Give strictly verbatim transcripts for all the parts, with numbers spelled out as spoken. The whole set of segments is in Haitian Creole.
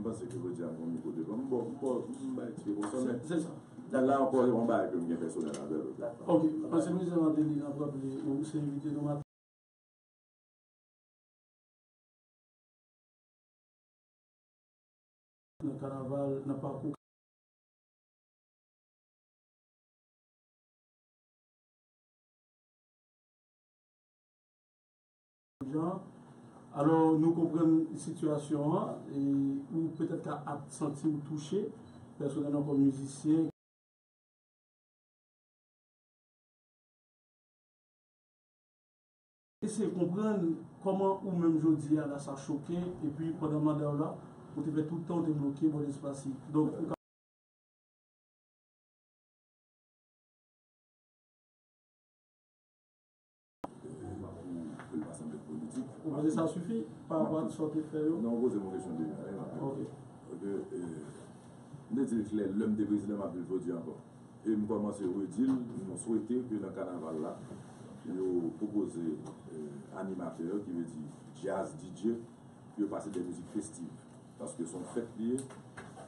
Panse ke jodi a m gon mikwo devan m, bon, m bon, m bay ti prekosyon, men se sa. La, la ankò, se yon bagay ke m gen pèsonèl avè l. Ok, panse Mize Mateli nan pwòp li, ou se envite nou maten. Nan kanaval, nan pakou. Jan, alò, nou konprann sitiyasyon an, e ou petèt ka ap santi w touche, pèsonèlman kòm mizisyen. Eseye konprann kòman ou menm jodi a la sa choke, epi pandan manda w la, ou te fè tout tan ou te bloke bò Lespas li. Donk, ou ka Ou panse sa sifi pa rapò ak sa w te fè yo? Non, ou poze m yon kesyon deja, wi. Ok. Ok, eh, m te di l klè, lè m te prezidan, m ap di l jodi ankò. E m kòmanse redi l, nou swete ke nan kanaval la, yo pwopoze, eh, animatè, ki vle di djaz, D J, pou yo pase de mizik festiv. Paske se yon fèt li ye,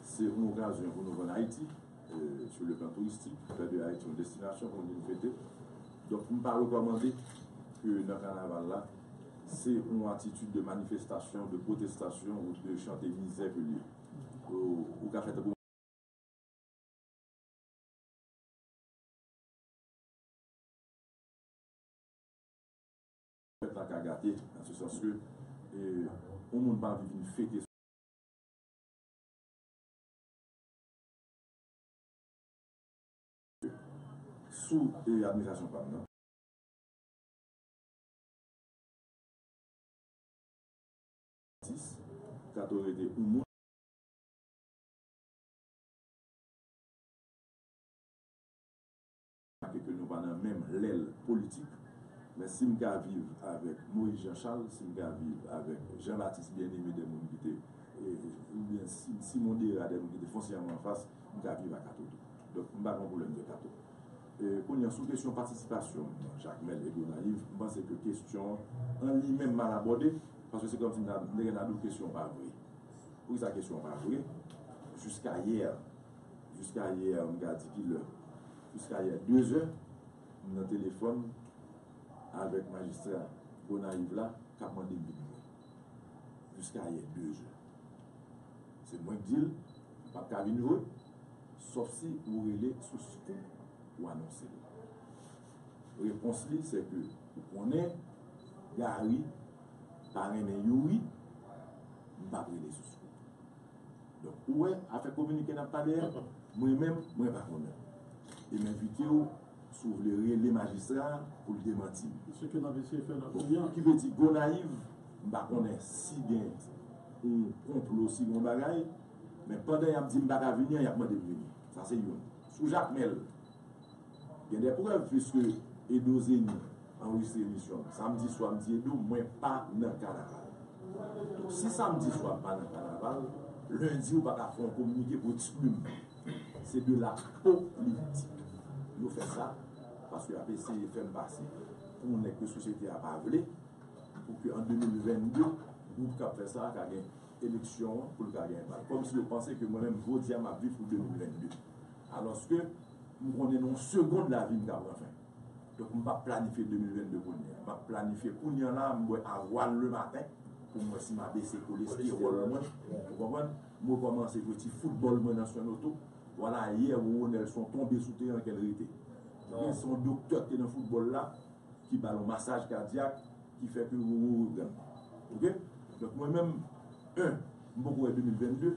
se yon okazyon pou nou vann Ayiti, eh, sur le plan touristique, fè de Ayiti yon destinasyon pou nou vin fete. Donk, m pa rekòmande ke nan kanaval la, se yon atitid de manifestasyon, de pwotestasyon ou de chante mizè ke li ye. Ou, ou ka fè tankou fèt la ka gate, nan se sans ke, eh, yon moun pa anvi vin fete sou, eh, administrasyon pa m nan. Atis, Kato rete yon moun. Ke nou pa nan menm lèl politik, men si m ka viv avèk Moïse Jean Charles, si m ka viv avèk Jean Baptiste Bien-Aimé, de moun ki te, e, oubyen si, Simon Dera, de moun ki te fonsyèman anfas, m ka viv ak Kato tou. Donk, m pa gen pwoblèm de Kato. E, kounye a, sou kesyon patisipasyon Jakmèl e Gonayiv, m panse ke kesyon an li menm mal abòde, paske se kòmsi m ta, m te gen ta di w kesyon an pa vre. Poukisa kesyon an pa vre? Jiska yè, jiska yè, m ka di ki lè, jiska yè, de zè, m nan telefòn avèk majistra Gonayiv la, k ap mande m vin jwe. Jiska yè, de zè. Se mwen k di l, m p ap ka vin jwe, sòf si ou rele sou Scoop ou anonse l. Repons li, se ke ou konnen Gary pa renmen Youri, m p ap rele sou Scoop. Donk, ou wè, afè kominike n ap pale a, mwen menm, mwen pa konnen. E m envite w, si w vle rele majistra a pou l demanti m. Se ke n ap eseye fè la kounye a. Ki vle di, Gonayiv, m pa konnen si gen yon konplo, si gen yon bagay, men pandan y ap di m pa ka vini an, y ap mande m vini. Sa se youn. Sou Jakmèl, gen de prèv, piske Edo Zeni anrejistre emisyon l. Samdi swa, m di Edo, mwen pa nan kanaval. Donk, si samdi swa m pa nan kanaval, lendi ou pa ka fè yon kominike pou ekskli m. Se de la politik. Yo fè sa paske y ap eseye fè m pase pou yon nèg ke sosyete a pa vle, pou ke an de mil venn de, gwoup k ap fè sa a ka gen eleksyon an pou l ka genyen bal. Kòmsi yo panse ke mwen menm, jodi a, m ap viv pou de mil venn de. Alòske, m konnen nan yon segond lavi m ka pran fen. Donk, m p ap planifye de mil venn de kounye a. M ap planifye kounye a la, m bwè avwàn lematen pou m wè si m a bese kolestewòl mwen. Ou konprann? M rekòmanse jwe ti foutbòl mwen nan Swen Oto. Vwala, yè, Roro Nelson tonbe sou teren, kè l rete. Se yon doktè ki te nan foutbòl la, ki ba l yon masaj kadyak, ki fè ke Roro reprann. Oke? Donk, mwen menm, en, m poko wè de mil venn de.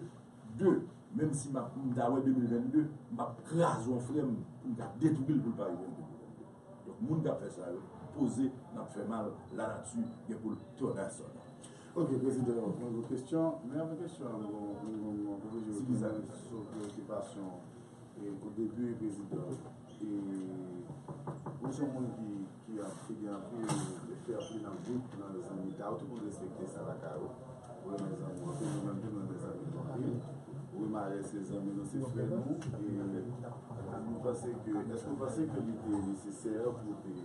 De, menm si m ap, m ta wè de mil venn de, m p ap kraze yon frè m pou m ka detwi l pou l pa rive an de mil venn de. Donk, moun k ap fè sa yo, poze, n ap fè mal, lanati gen pou l tòde sòl. Ok, prezidan, mwen gon kesyon, men avan kesyon an, mwen gon, mwen gon, mwen gon pwopoze sou preokipasyon e o debi prezidan, e ou se yon moun ki, ki ap, ki gen anpil, fè anpil nan gwoup, nan zanmitay, tout moun respekte sa lakay ou. Ou renmen zanmi w anpil, nou menm tou nou renmen zanmi nou anpil. Ou renmen se zanmi nou, se frè nou, e nou panse ke, èske w panse ke li te nesesè pou te,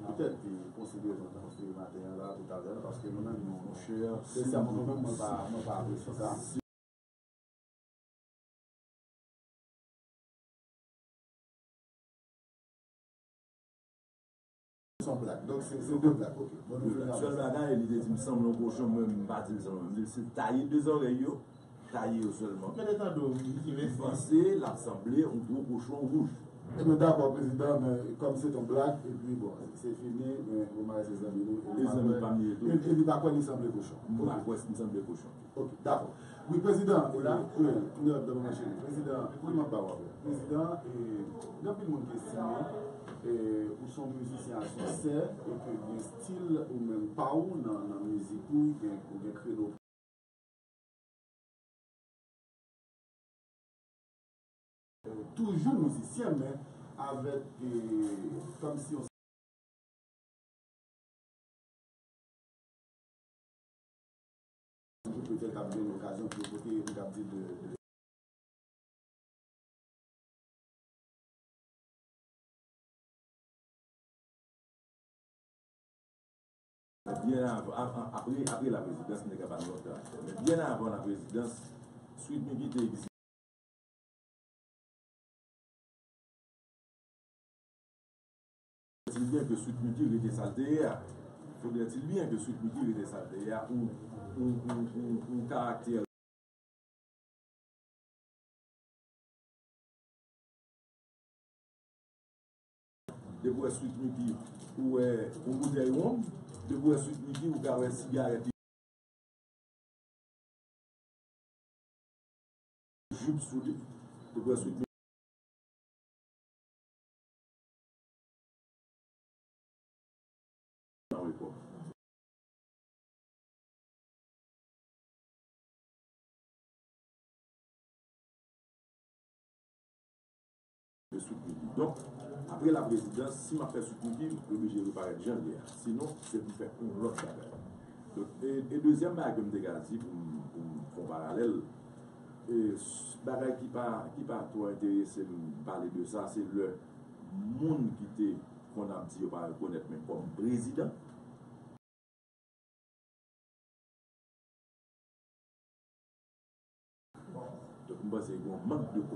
petèt te konsidere jan w te konsidere maten an la, toutalè, paske nou menm nou, se sa mwen menm mwen pa, mwen pa apresye sa. Son blag. Donk, se, se de blag. Ok. Bon, nou fini avè sa. Sèl bagay, li te di m sanble yon kochon, mwen, m pa di l sanble. M di l se taye de zòrèy yo, taye yo sèlman. Mete tande w, Micky, mèsi. M panse l ap sanble yon gwo kochon wouj. Ebyen, dakò, prezidan, men kòm se t yon blag, epi, bon, se fini, men bon bagay se zanmi nou, e li pa kwè, e, e li pa kwè li sanble kochon. M pa kwè m sanble kochon. Ok, dakò. Wi, prezidan, e, wi, non, non, non, cheri. Prezidan, wi, m ap ba w apre. Prezidan, e, gen anpil moun ki estime, e, ou se yon mizisyen a siksè, e ke gen stil ou menm pa w nan, nan mizik ou, gen, ou gen kreno. Toujou mizisyen, men avèk, e, kòmsi yon jou petèt ap jwenn okazyon pou kote m t ap di de, de Byen av-, av-, apre, apre laprezidans, m te ka ba nou lòt karaktè. Men byen avan laprezidans, Sweet Micky te egziste. Fodrètil byen ke Sweet Micky rete sa l te ye a. Fodrètil byen ke Sweet Micky rete sa l te ye a. Ou, ou, ou, ou, ou karaktè Depi w wè Sweet Micky, ou wè yon boutèy wonm. Depi w wè Sweet Micky, ou ka wè sigarèt li, jip sou li. Depi w wè Sweet Micky, Donk, apre laprezidans, si m ap fè Sweet Micky, m oblije reparèt jan l ye a. Sinon, se pou m fè yon lòt bagay. Donk, e, e dezyèm bagay ke m te ka di pou m, pou m fè yon paralèl, e, s-, bagay ki pa, ki pa twò enterese m pale de sa, se lè moun ki te konn ap di yo pa rekonèt mwen kòm prezidan. Donk, m panse gen yon mank de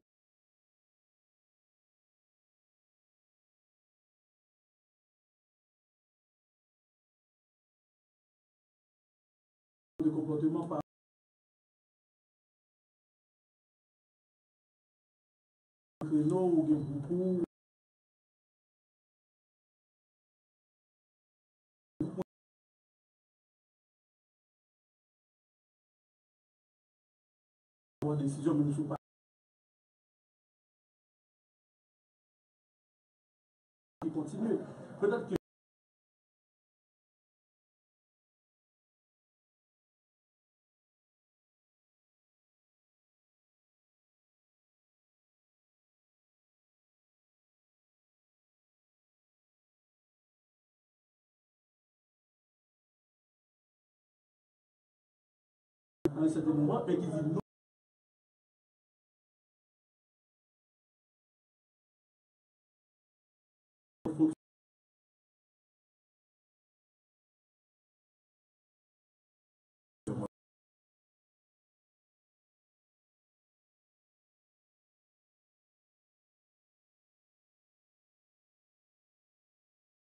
de konpòteman pa kreno ou gen gwoup ou. Pran desizyon, menm si w pa. Li kontinye. Petèt ke Nan yon sèten moman, men ki di nou.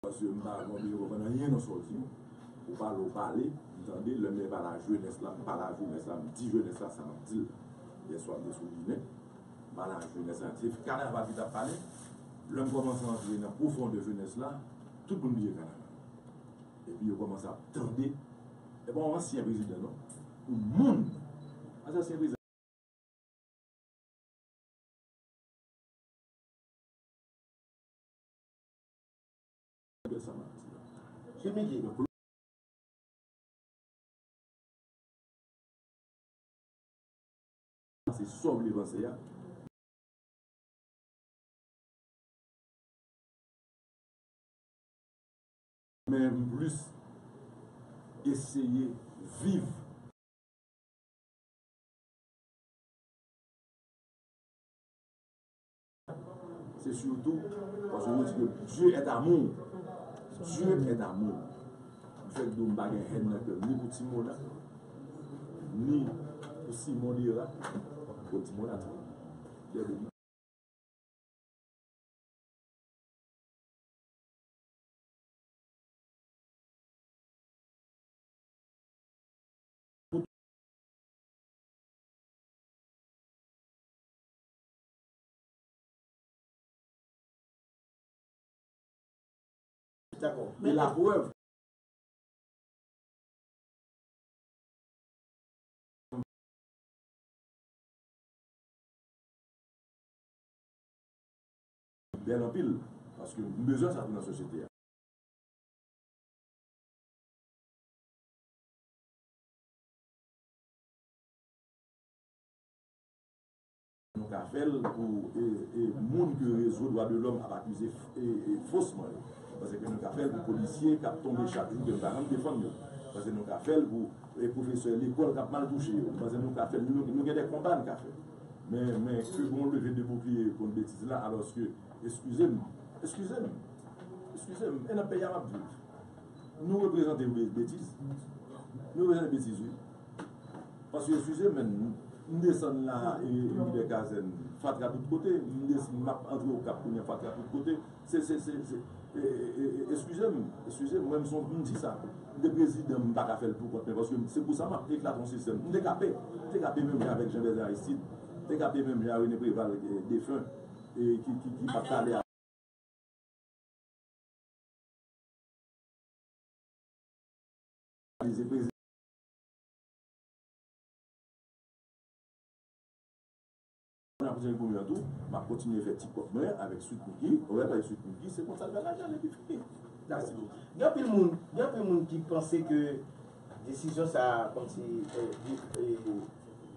Paske m pa gen obligasyon konprann anyen nan sa w di. Ou pale, ou pale, m tande, lè m pale a jenès la, m pale a jenès la, m di jenès la sa m ap di l. Yèswa, m te sou Ginen, m pale a jenès la. Se kanaval ki t ap pale. Lè m kòmanse antre nan pwofondè jenès la, tout moun bliye kanaval. Epi yo kòmanse ap tande. E pa yon ansyen prezidan, non. Yon moun. Ansyen prezidan. Gade sa m ap di la. Jimmy Gay. Se sa w vle panse a. Men m plis eseye viv. Se sitou paske yo di ke Dieu est amour. Dieu est amour. M fèk di w m pa gen hèn nan kè m ni pou Timona, ni pou Simon Dera. Bon, Timona tou. Lè de E laprèv, bèl anpil, paske m bezwen sa tou nan sosyete a. Nou ka fè l pou e, e, moun ke rezo dwa de lòm ap akize e, e, fosman yo. Paske nou ka fè l pou polisye k ap tonbe chak jou ke nou pa janm defann yo. Paske nou ka fè l pou e, pwofesè lekòl k ap mal touche yo. Paske nou ka fè l, nou, nou gen de konba nou ka fè. Men, men ke gon leve de boukliye kont betiz la, alòske, eskize m, eskize m, eskize m, e nan peyi a m ap viv. Nou reprezante be-, betiz. Nou reprezante betiz, wi. Paske, eskize m, men, m desann la, e, e, Rivyè Kazèn, fatra tout kote. M des-, m ap antre Okap kounye a, fatra tout kote. Se, se, se, se, e, e, e, e, eskize m, eskize m, mwen, m son, m di sa. M te prezidan, m pa ka fè l pou kont mwen, paske se pou sa m ap eklate yon sistèm. M te ka pè, m te ka pè menm jan avèk Jean Bertrand Aristide, m te ka pè menm jan a René Préval, e, defen, e, ki, ki, ki pa t ale a. Li se prezidan. Mwen ap kontinye pou mwen tou, m ap kontinye fè ti kòb mwen avèk Sweet Micky. Ou wè, avèk Sweet Micky, se konsa l fè lajan l epi fini. Dakò. Gen anpil moun, gen anpil moun ki panse ke desizyon sa a, kòmsi, eh, yo, eh,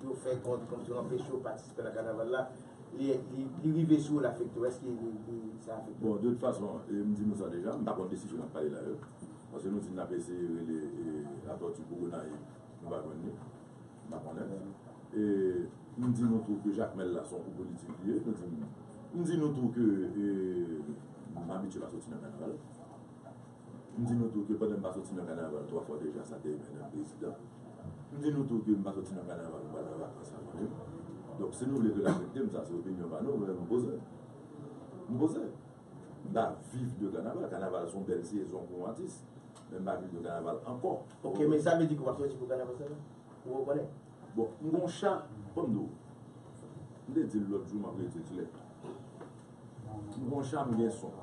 yo fè kont, kòmsi yo anpeche yo patisipe nan kanaval la, li, li, li rive sou yo, l afekte w. Èske li, li, sa afekte w? Bon, de tout fason, e, m di nou sa deja, m pa konn desizyon n ap pale la yo. Paske nou di n ap eseye rele, e, Latòti pou Gonayiv, nou pa jwenn li. M pa konnen. E, m di nou tou ke Jakmèl la se yon kou politik li ye. Nou di, m di nou tou ke, e, m abitye pa soti nan kanaval. M di nou tou ke pandan m pa soti nan kanaval twa fwa deja, sa te rive nan prezidan. M di nou tou ke m pa soti nan kanaval, m pral nan vakans avan menm. Donk, si nou vle ke l afekte m, sa se opinyon pa nou, men m poze. M poze. M pa viv de kanaval. Kanaval se yon bèl sezon pou yon atis. Men m pa viv de kanaval ankò. Ok, men sa vle di ke w ap soti pou kanaval sa la? Ou rekonèt? Bon, m gon cha, ban m di w. M te di l lòt jou, m ap redi l klè. M gon cha, m gen son.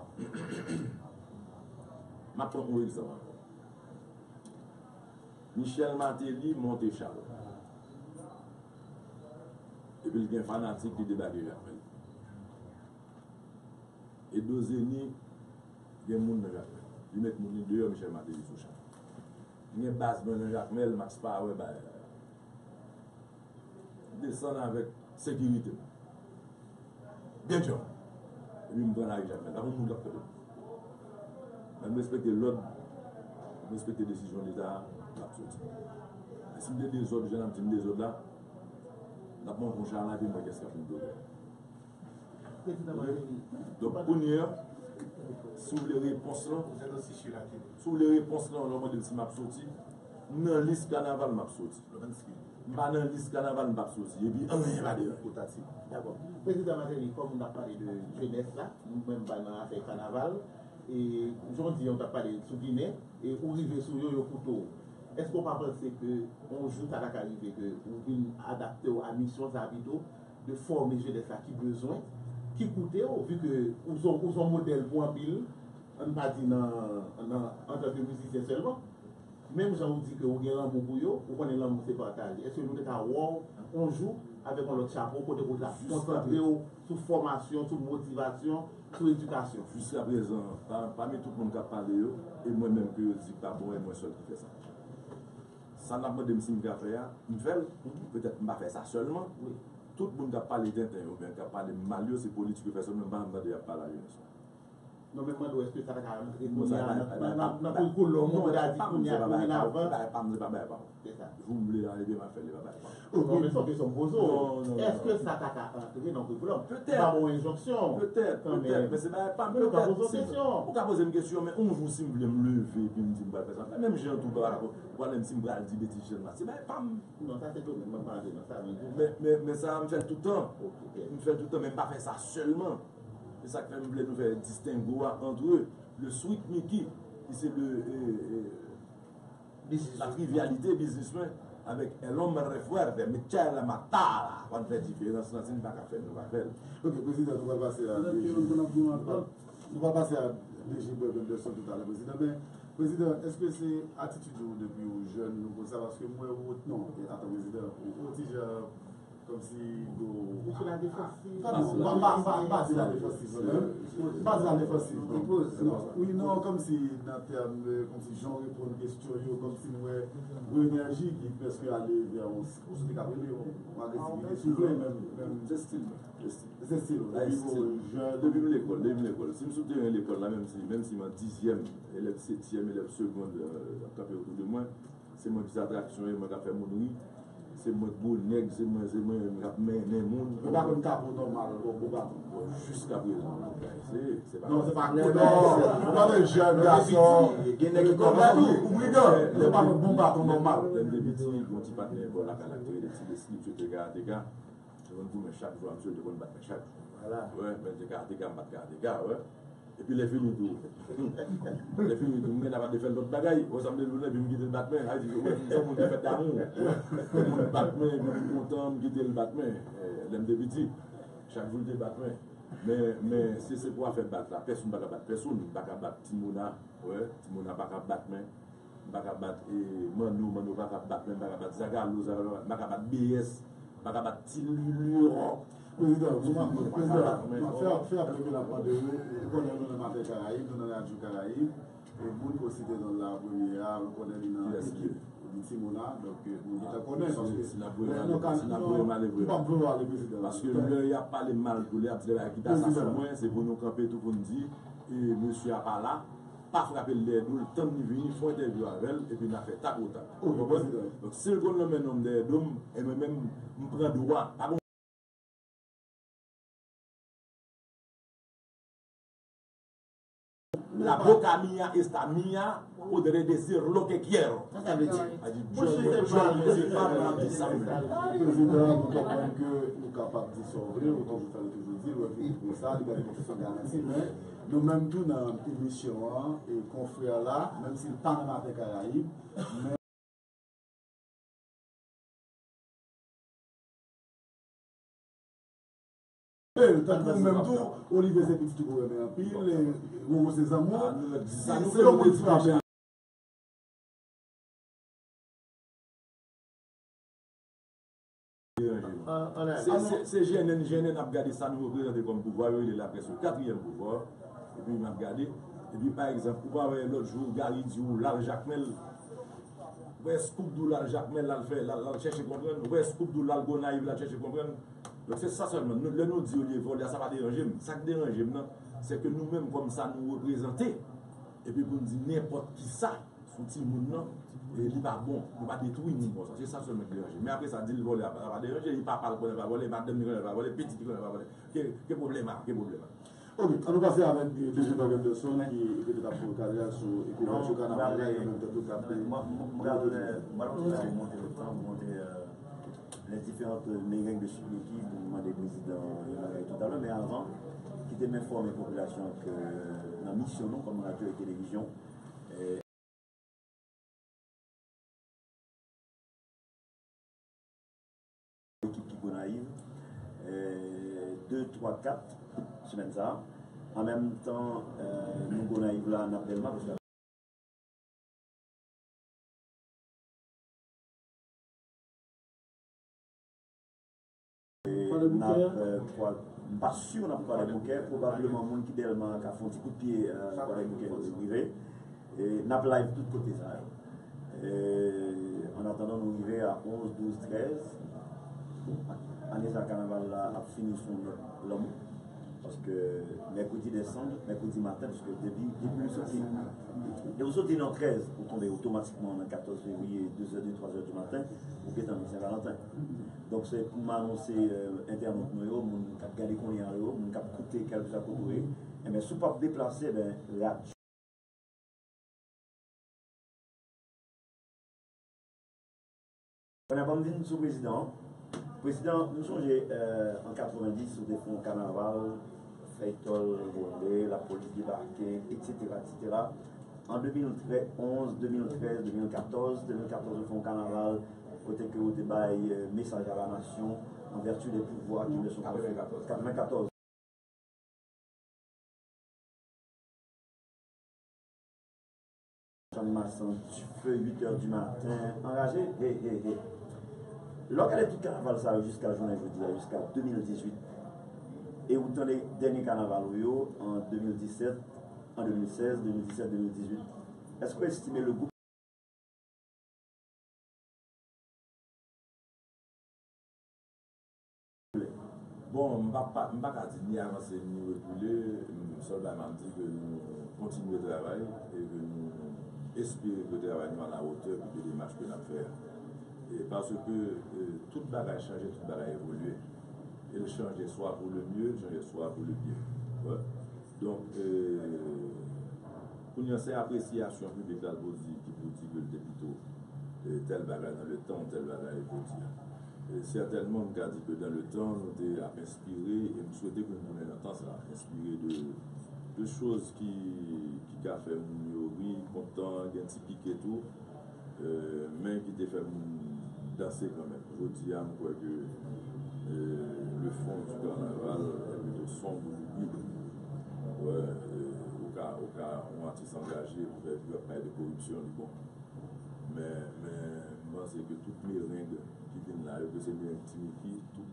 M ap pran yon egzanp ankò. Michel Martelly monte cha l. Epi l gen fanatik ki debake Jakmèl. Edo Zeni gen moun nan Jakmèl. Li met moun li deyò, Michel Martelly sou cha. M gen baz mwen nan Jakmèl, Max pa wè bagay la. M desann avèk sekirite m. Byen djanm. Epi m pran lari Jakmèl. Pa gen moun k ap kote m. Men m respekte lòd, m respekte desizyon Leta a, m ap soti. Men si m te dezòd, jan n ap di m dezòd la, n ap monte yon cha la, epi m wè kiyès k ap vin bloke. Prezidan Martelly. Donk, kounye a, si w vle repons lan, si w vle repons lan, lè w mande m si m ap soti, m nan lis kanaval, m ap soti. M pa nan lis kanaval, m p ap soti. Epi, anyen pa deranje. Dakò. Prezidan Martelly, kòm n ap pale de jenès la, mwen m pa nan afè kanaval, e jan w di an, w t ap pale sou Ginen, e ou rive sou yo, yo koute w. Èske w pa panse ke yon jou sa ta ka rive ke ou vin adapte w a misyon sa a pito, de fòme jenès la ki bezwen, ki koute w, vi ke ou se, ou se yon modèl pou anpil, ann pa di nan, nan, antanke mizisyen sèlman. Menm jan ou di ke ou gen lanmou pou yo, ou konnen lanmou se pataje. Èske nou te ka wè w yon jou avèk yon lòt chapo, kote ke w ta konsantre w sou fòmasyon, sou motivasyon, sou edikasyon? Jiskaprezan, pa, pami tout moun k ap pale yo, e mwen menm ke yo di k pa bon, e mwen sèl ki fè sa. Sa n ap mande m si m ka fè a, m fè l. Petèt m pa fè sa sèlman. Wi. Tout moun k ap pale tenten yo, oubyen k ap pale m mal yo, se politik yo fè sèlman, m pa janm tande y ap pale a jenès la. Non, men m mande w, èske sa ta ka rantre kounye a nan, nan, nan, nan koulkilòm ou ta di kounye a, dorenavan? Bagay pa m, se pa bagay pa m. Se sa. Jou m vle a, ebyen, m ap fè l, e pa bagay pa m. Non, men se yon kesyon m poze w. Non, non, non. Èske sa ta ka rantre nan koulkilòm? Petèt. M pa ba w enjonksyon. Petèt, petèt, men se bagay pa m. Petèt, si ou ka poze m kesyon, men yon jou si m vle m leve epi m di m pral fè sa, m fè. Menm jan tou, pa rapò, ou pale m si m pral di betiz jan la. Se bagay pa m. Non, sa se domèn, mwen pa antre nan sa, men. Men, men, men sa, m fè l toutan. Ok, ok. M fè l toutan, men m pa fè sa sèlman. Se sa k fè m vle nou fè distengo a entre le Sweet Micky, ki se le, eh, eh, la trivialité biznis mwen, avèk El Hombre Fuerte, Michel Matala. Ann fè diferans lan, si n pa ka fè l, nou pa fè l. Ok, prezidan, nou pral pase a, nou pral pase a D G Boy Anderson toutalè, prezidan. Men, prezidan, èske se atitid ou depi ou jèn nou konsa? Paske m wè ou, non, e, atann, prezidan, ou, ou ti jan kòmsi ou sou la defansiv. Pa, non, m pa, m pa, m pa, m pa di la defansiv, non. M pa di la defansiv, non. Non, wi, non, kòmsi nan tèm, e, kòmsi jan w reponn kesyon yo, kòmsi m wè ou enèji ki prèske ale vè yon, ou sou te ka rele yon, yon agresivite, si w vle, menm, menm. Se stil mwen. Se stil ou. Depi m lekòl, depi m lekòl. Si m sou teren lekòl la, menm si, menm si m an dizyèm, elèv setyèm, elèv segond, euh, ap kanpe otou de mwen, se mwen ki se atraksyon yo, mwen k ap fè moun ri. Se mwen k gwo nèg, se mwen, se mwen menm k ap mennen moun. Ou pa konn tape w nòmal, ou bon baton. Bon, jiskaprezan, se, se pa. Non, se pa koulè. Ou pa de jèn gason. Gen nèg ki kòmanse ou brigan. Ou pa konn bon baton nòmal. Lè m te piti, gon ti patnè bò lakay la ki te rele Ti Leslie, misye te karateka. Te konn goumen chak jou, misye te konn bat mwen chak jou. Vwala. Wè, men te karateka, m bat karateka, wè. Epi lè fini tou. Lè fini tou, m gen ap defè l lòt bagay. Wè sa m te di w la, epi m kite l bat mwen. Sa vle di, wè, m se yon moun ki fèt damou. Wè, moun bat mwen, epi m kontan, m kite l bat mwen. Eh, lè m te piti, chak jou l te bat mwen. Men, men, si se pou afè bat la, pèsonn pa ka bat pèsonn. M pa ka bat Ti Mona, wè, Ti Mona pa ka bat mwen. M pa ka bat, e, Manno, Manno pa ka bat mwen, m pa ka bat Zagalo, Zagalo pa ka bat, m pa ka bat B S, m pa ka bat Ti Liliro. Prezidan, prezidan, fè, fè apre ke n ap mande w, ou konnen nou nan Maten Karayib, nou nan Radyo Karayib, e moun ke w site non l la an premye a, ou konnen li nan ekip, li Ti Mona, donk, e, nou gentan konnen, paske si n ap voye m ale, si n ap voye m ale vre. M p ap voye w ale, prezidan. Paske lè y ap pale m mal tou, lè y ap di de bagay ki ta sa sou mwen, se pou nou kanpe tou pou n di, e, mesye a pa la, pa frape l dèyè do l, tann li vini, fè yon entèvyou avè l, epi n a fè tak o tak. Ou konprann? Donk, si l konn nan men nonm dèyè do m, e mwen menm, m pran dwa. Pa gon La boca mía está mía, podré decir lo que quiero. Sa sa vle di? A di, John, John, John, se pa mwen ap di sa m vle. Prezidan, nou konprann ke ou kapab di sa w vle, ou toujou fè, ou toujou di l, ou vini pou sa, libète ekspresyon garanti, men nou menm tou nan emisyon an, e konfrè la, menm si l pa nan Maten Karayib, men tankou ou menm tou, Olivier se pitit ou ke w renmen anpil, e Roro se zanmi w. Se, se yon moun ki frape. Se, se, se G N N, G N N ap gade sa nou reprezante kòm pouvwa, yo rele laprès le quatrième pouvoir, epi m ap gade, epi pa egzanp, ou pa wè lòt jou, Gary di w l al Jakmèl, ou wè Scoop di w l al Jakmèl, l al fè, l al, l al chèche konprann, ou wè Scoop di w l al Gonayiv, l al chèche konprann. Donk se sa sèlman, nou, lè nou di yo li vòlè a, sa pa deranje m, sa k deranje m nan, se ke nou menm kòm sa nou reprezante, epi pou n di nenpòt kisa, sou timoun nan, e li pa bon, nou pa detwi moun konsa. Se sa sèlman ki deranje. Men apre sa, di l vòlè a pa, pa deranje, e papa l konnen l pa vòlè, madanm li konnen l pa vòlè, pitit li konnen l pa vòlè. Ke, ke pwoblèm a, ke pwoblèm a. Ok, ann nou pase avèk, e, D G Bob Anderson ki petèt ap fè yon kalè sou, e, kouverti kanaval la, e an menm tan tou k ap, e, mwen, mwen, mwen pral, e, mwen pral monte le tan, monte, e, les différentes mereng de Chipiniki pou mande prezidan yon bagay toutalè, men avan, kite m enfòme popilasyon ke nan misyon nou kòm radyo e televizyon, e, ekip ki Gonayiv, e, de, twa, kat semèn sa a. An menm tan, e, nou Gonayiv la, n ap Dèlma, paske N ap, e, Kwadèboukè, m pa si n ap Kwadèboukè, pwobableman moun ki Dèlma ka fè yon ti kout pye, e, Kwadèboukè pou rive. E, n ap live tout kote sa yo. E, an atandan nou rive a onz, douz, trèz, ane sa kanaval la ap fini sou yon nòt lanmou. Paske mèkredi dè sann, mèkredi maten, paske depi, depi w soti, depi w soti nan trèz, ou tonbe otomatikman nan katòz fevriye, de zè, de, twa zè di maten, ou gentan nan Sen Valanten. Donk, se pou m anonse, e, entènot nou yo, moun k ap gade kounye a yo, moun k ap koute kèlkeswa kote w ye, enben, si w p ap deplase, enben, radyo. Kounye a, ban m vin sou prezidan an. Prezidan, m sonje, e, an katrevenndis, ou te fè yon kanaval, fèy tòl vole, lapolis debake, etsetera, etsetera. An de mil onz, de mil trèz, de mil katòz, de mil katòz, ou fè yon kanaval kote ke ou te bay, e, mesaj a la nasyon, en vertu des pouvoirs qui me sont offerts. Katrevenkatòz. Katrevenkatòz. Masandife, uit è di maten, anraje, he, he, he. Lè w gade tout kanaval sa yo jiska jounen jodi a, jiska de mil dizuit, e ou tande dènye kanaval ou yo an de mil disèt, an de mil sèz, de mil disèt, de mil dizuit, èske w estime le gwoup Bon, m pa, pa, m pa ka di ni avanse ni rekile. M, sèl bagay m ap di ke nou kontinye travay e ke nou espere ke travay nou a la wotè de demach ke n ap fè a. E paske, e, tout bagay chanje, tout bagay evolye. E l chanje swa pou le mye, l chanje swa pou le byen. Wè. Donk, e, kounye a se apresyasyon piblik la l pou di, ki pou di ke l te pito, e, tèl bagay nan le tan, tèl bagay jodi a. E, sètènman, m ka di ke dan le tan, nou te ap enspire, e m swete ke nou tounen nan tan sa, enspire de, de choz ki, ki ka fè moun yo ri, kontan, gen ti pike tou. E, men ki te fè moun danse kanmenm. Jodi a, m kwè ke, e, le fond du carnaval est plutôt sombre, lugubre. Wè, e, ou ka, ou ka, yon atis angaje, ou fè, ou ap pale de koripsyon, li bon. Men, men, m panse ke tout mereng ki vin la yo, ke se mereng Ti Miki, tout,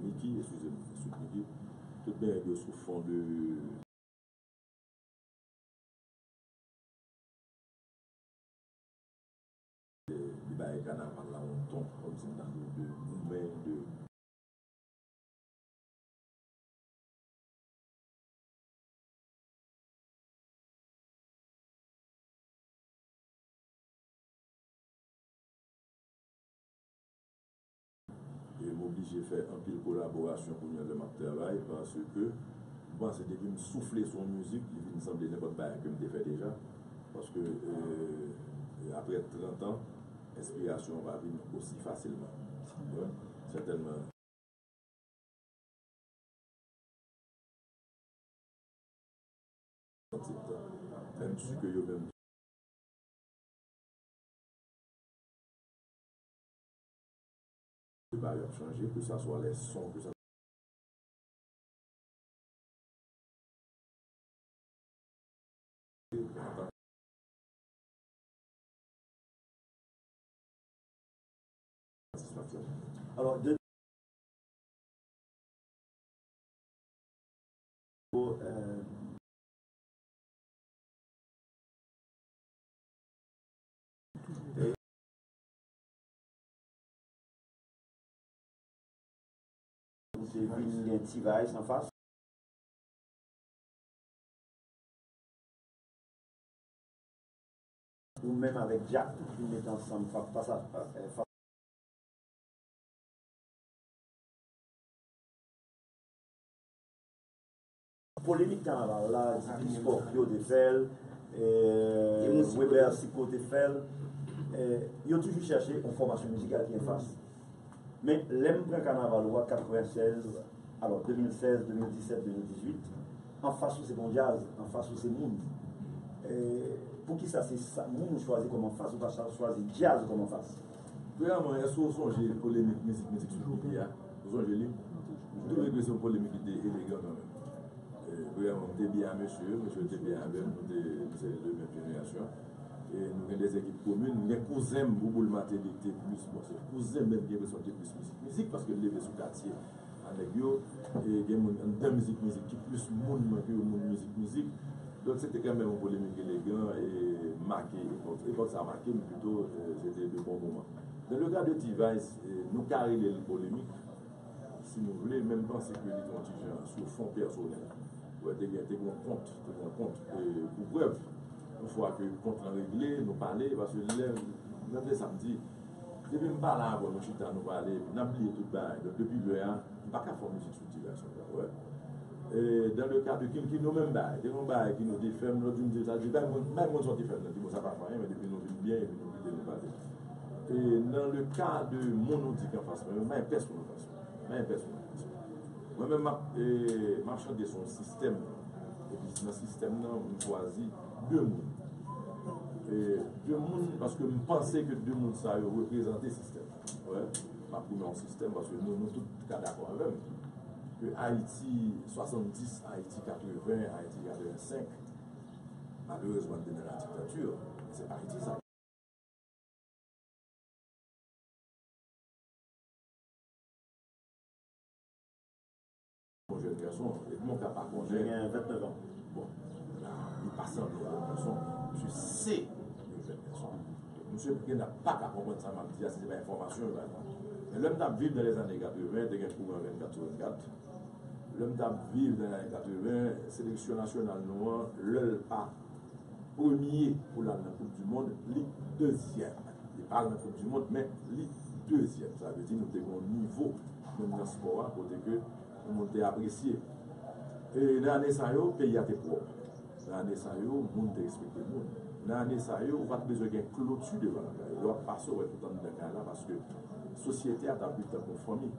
Miki, eskize m, Sweet Miki, tout mereng yo sou fon de Li bay kanaval la yon ton, kòmsi m ta di w de goumen, de E m oblije fè anpil kolaborasyon kounye a lè m ap travay, paske m panse depi m soufle sou yon mizik, li vin sanble nenpòt bagay ke m te fè deja. Paske, e, apre trant an, enspirasyon an pa vin osi fasilman. Sètènman. Menm si ke yo menm tou bagay ap chanje, ke sa swa lè son, ke sa Satisfaksyon. Alò, de Se vin gen T-Vice anfas. Ou menm avèk Jack, tout vin mete ansanm, fa-, fas a, e, fas Polemik kanaval la, Dipi Scorpio te fè l, e, Weber Sicot te fè l, e, yo toujou chèche yon fòmasyon mizikal ki anfas. Men, lè m pran kanaval ou a katrevennsèz, alò, de mil sèz, de mil disèt, de mil dizuit, anfas ou se yon djaz, anfas ou se moun. E, poukisa se sa, moun ou chwazi kòm anfas, ou pa cha-, chwazi djaz kòm anfas? Premyèman, èske w sonje polemik mizik, mizik sou Biggie a? Ou sonje li? M twouve ke se yon polemik ki te elegan kanmenm. E, premyèman, m te byen a mesye yo, mesye yo te byen avè m, nou te, nou se de menm jenerasyon. E nou gen de ekip komin, m gen kouzen m, Bouboul Martelly, ki te plis, bon, se kouzen m, men m gen enpresyon ki te plis mizik, mizik, paske l leve sou katye a nèg yo, e gen moun anndan mizik, mizik ki plis moun mwen ke yo moun mizik, mizik. Donk, se te kanmenm yon polemik elegan e make epòk. Epòk sa make m pito, e, se te de bon moman. Dans le cas de T-Vice, e, nou ka rele l polemik, si nou vle, men m panse ke li te yon ti jan sou fon pèsonèl. Wè, te gen, te gen yon kont, te gen yon kont, e, pou prèv, yon fwa ke kont lan regle, nou pale, paske lè, menm lè samdi, depi m pale avè w, nou chita, nou pale, n ap bliye tout bagay. Donk, depi lè a, m pa ka fè yon mizik sou T-Vice ankò, wè. E, dans le cas de King, King, nou menm bagay. Te gen yon bagay ke nou te fè, m lòt jou m di sa, di, bay moun, bay moun sa w te fè m nan, di, bon, sa pa fè anyen, men depi nou vin byen, epi nou kite, nou pale. E, dans le cas de moun ou di k anfas mwen, m pa gen pèsonn anfas mwen. M pa gen pèsonn anfas mwen. Mwen menm, m ap, e, m ap chante sou yon sistèm. Epi nan sistèm nan, m chwazi de moun. E, de moun, paske m panse ke de moun sa yo reprezante sistèm. Wè, m ap goumen yon sistèm, paske nou, nou tout ka dakò avè m. Ke Ayiti swasanndis, Ayiti katreven, Ayiti katrevensenk, malerezman, te nan la diktati. Se pa Ayiti sa. Yon jèn gason, Edmond ka pa konnen. Misye gen vennèf an. Bon, li pa sanble yon jèn gason. Misye se yon jèn gason. Misye gen pa ka konprann sa m ap di a si se pa enfòmasyon yo bay mwen. Men lè m t ap viv nan lèzane katreven, te gen kouran vennkat sou vennkat. Lè m t ap viv nan lane katreven, seleksyon nasyonal nou an, lè l pa premye pou l al nan Koup di Mond, li dezyèm. Li pa al nan Koup di Mond, men li dezyèm. Sa vle di nou te gen yon nivo, menm nan spò a, kote ke yon moun te apresye. E nan ane sa yo, peyi a te pwòp. Nan ane sa yo, moun te respekte moun. Nan ane sa yo, ou pa t bezwen gen kloti devan lakay ou. Lè w ap pase, ou wè tout anndan kay la, paske sosyete a t ap viv tankou yon fanmi.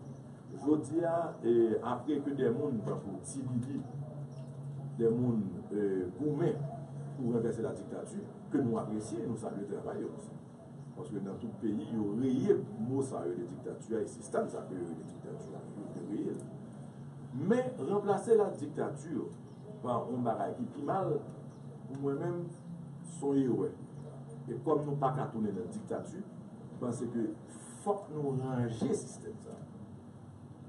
Jodi a, e, apre ke de moun tankou Ti Lili, de moun, e, goumen pou ranvèse la diktati, ke nou apresye, nou salye travay yo osi. Paske nan tout peyi, yo reye mo sa yo rele diktati a, e sistèm sa ke yo rele diktati a, yo te reye l. Men, ranplase la diktati pa yon bagay ki pi mal, pou mwen menm, se yon erè. E kòm nou pa ka tounen nan diktati, m panse ke fòk nou ranje sistèm sa.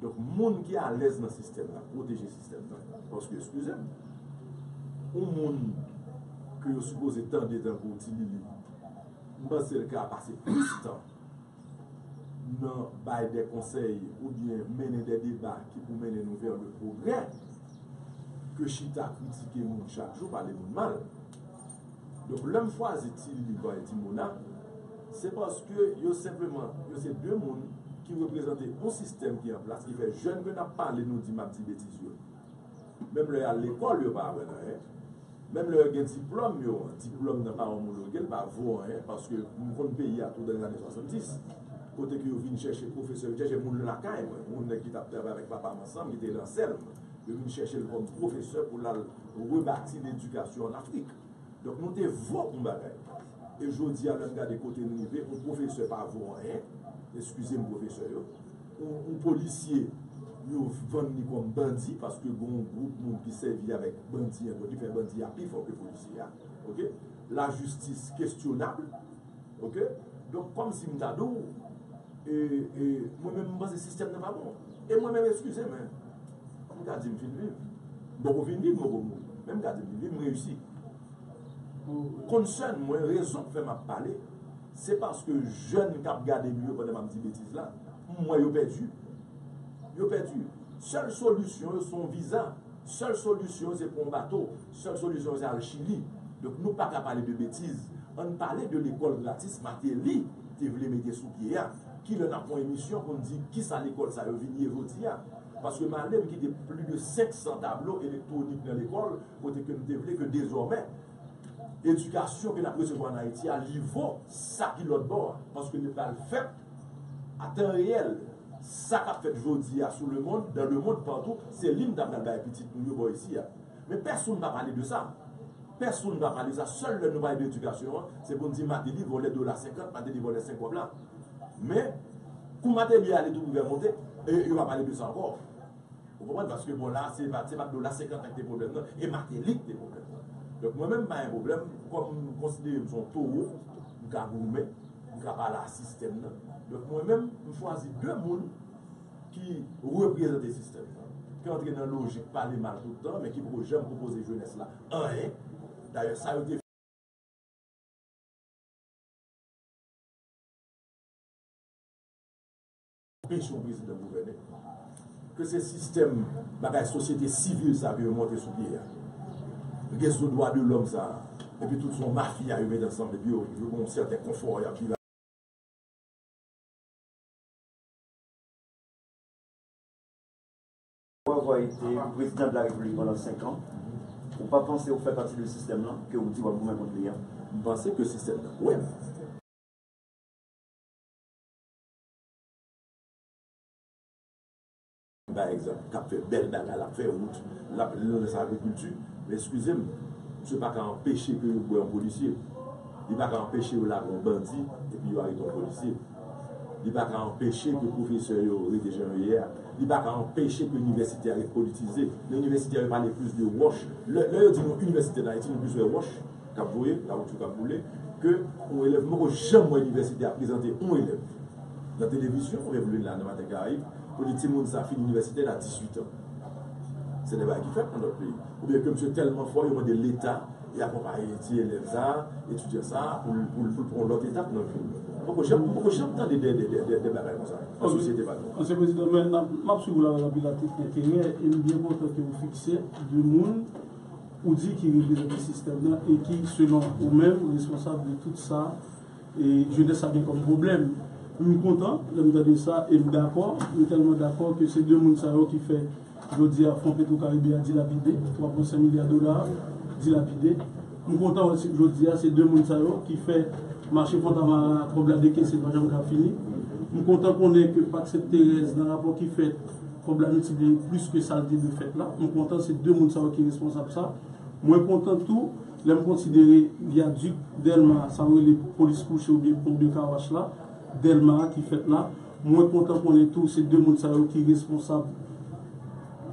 Donk, moun ki alèz nan sistèm nan, pwoteje sistèm nan. Paske, eskize m, yon moun ke yo sipoze tande tankou Ti Lili, m panse l ka pase plis tan nan bay de konsèy oubyen mennen de deba ki pou mennen nou vè le progrè ke chita kritike moun chak jou, pale moun mal. Donk, lè m chwazi Ti Lili bay Ti Mona, se paske yo senpleman, yo se de moun ki reprezante yon sistèm ki an plas, ki fè jèn ke n ap pale, nou di m ap di betiz yo. Menm lè y al lekòl, yo pa aprann anyen. Menm lè yo gen diplòm yo, diplòm nan pa omologe, l pa vo anyen, paske m konn peyi a tou dan lane swasanndis, kote ke yo vin chèche pwofesè, vin chèche moun lakay mwen, moun nèg ki t ap travay avèk papa m ansanm, ki te nan sèl mwen. Yo vin chèche l kòm pwofesè pou l al rebati ledikasyon an Afrik. Donk, nou te vo yon bagay. E jodi a, lè n gade kote n rive, yon pwofesè pa vo anyen, eskize m, pwofesè yo, yon, yon polisye, yo vann li kòm bandi, paske gen yon gwoup moun ki sèvi avèk bandi an, ki fè bandi a pi fò ke polisye a. Oke? Lajistis kestyonab. Oke? Donk, kòmsi m ta di w, e, e, mwen menm, m panse sistèm nan pa bon. E mwen menm, eskize m, men, m ka di m fin viv. M poko fin viv, m poko mouri. Men m ka di m fin viv, m reyisi. Konsèn mwen, rezon k fè m ap pale, se paske jèn k ap gade m yo pandan m ap di betiz la, m wè yo pèdi. Yo pèdi. Sèl solisyon yo se yon viza. Sèl solisyon yo se pran yon bato. Sèl solisyon yo se al Chili. Donk, nou pa ka pale de betiz. Ann pale de lekòl gratis Martelly te vle mete sou pye a. Kilè n ap fè yon emisyon pou n di kisa lekòl sa yo vin ye jodi a? Paske m ale, m kite plis de senk san tablo elektwonik nan lekòl, kote ke m te vle ke dezòmè edikasyon ke n ap resevwa ann Ayiti a, li vo sa ki lòt bò a. Paske li pral fèt a tan reyèl. Sa k ap fèt jodi a sou lemonn, dans le monde, partout, se li n ta pral bay pitit nou yo bò isi a. Men pèsonn pa pale de sa. Pèsonn pa pale de sa. Sèl lè nou pale de edikasyon an, se pou n di Martelly vòlè dola senkant, Martelly vòlè senk kòb la. Men, kou Martelly ale tou pou fè monte, e yo pa pale de sa ankò. Ou konprann? Paske bon, la, se pa, se pa dola senkant lan ki te pwoblèm nan, e Martelly ki te pwoblèm nan. Donk, mwen menm, m pa gen pwoblèm, kòm m konsidere m se yon towo, m ka goumen, m ka pale a sistèm nan. Donk, mwen menm, m chwazi de moun ki reprezante sistèm nan, ki antre nan lojik pale mal tout tan, men ki poko janm pwopoze jenès la anyen. Dayè, sa yo te anpeche yon prezidan gouvène, ke se sistèm bagay sosyete sivil sa ke yo monte sou pye a, rezo dwa de lòm sa, epi tout se yon mafya yo met ansanm, epi yo, yo gen yon sèten konfò y ap viv. Ou avwa ete prezidan de la repiblik pandan senk an, ou pa panse ou fè pati de sistèm lan ke ou di w ap goumen kont li a? M panse ke sistèm nan kwè m. Pa egzanp, k ap fè bèl bagay, l ap fè wout, l ap, l ap lansè agrikilti. Men eskize m, misye pa ka anpeche ke yo bwè yon polisye. Li pa ka anpeche yo lage yon bandi epi yo arete yon polisye. Li pa ka anpeche ke pwofesè yo rete jan yo ye a. Li pa ka anpeche ke inivèsite a ret politize. Nan inivèsite a, yo pale plis de wòch. Lè, lè yo di nou inivèsite an Ayiti, nou plis wè wòch k ap voye, kawoutchou k ap boule. ke yon elèv, m poko janm wè inivèsite a prezante yon elèv nan televizyon oubyen pou vin la nan Maten Karayib pou di timoun sa fini inivèsite l a dizuit an. Se de bagay ki fèt nan lòt peyi. Oubyen ke misye tèlman fò, yo mande Leta e akonpaye ti elèv sa, etidyan sa, pou l, pou l, pou l pran yon lòt etap nan vi l. M poko janm, m poko janm tande de, de, de, de, de bagay konsa nan sosyete pa nou an. Ansyen prezidan, men n ap, m ap swiv ou la avèk anpil ati-, enterè, e m byen kontan ke ou fikse de moun ou di ki reprezante sistèm nan e ki, selon ou menm, responsab de tout sa e jenès la gen kòm pwoblèm. M kontan lè m tande sa e m dakò, m tèlman dakò ke se de moun sa yo ki fè jodi a Fon Petwokaribe a dilapide, twa pwen senk milya dola dilapide. M kontan wè se, jodi a se de moun sa yo ki fè mache Fontamara a, kòb la dekese, l pa janm ka fini. M kontan konnen ke Pak Sent Terèz nan rapò ki fèt, kòb la miltipliye plis ke sa l te dwe fèt la. M kontan se de moun sa yo ki responsab sa. Mwen kontan tou lè m konsidere vyadik Dèlma, sa yo rele polis kouche oubyen pon de kawach la, Dèlma a ki fèt la. Mwen kontan konnen tou se de moun sa yo ki responsab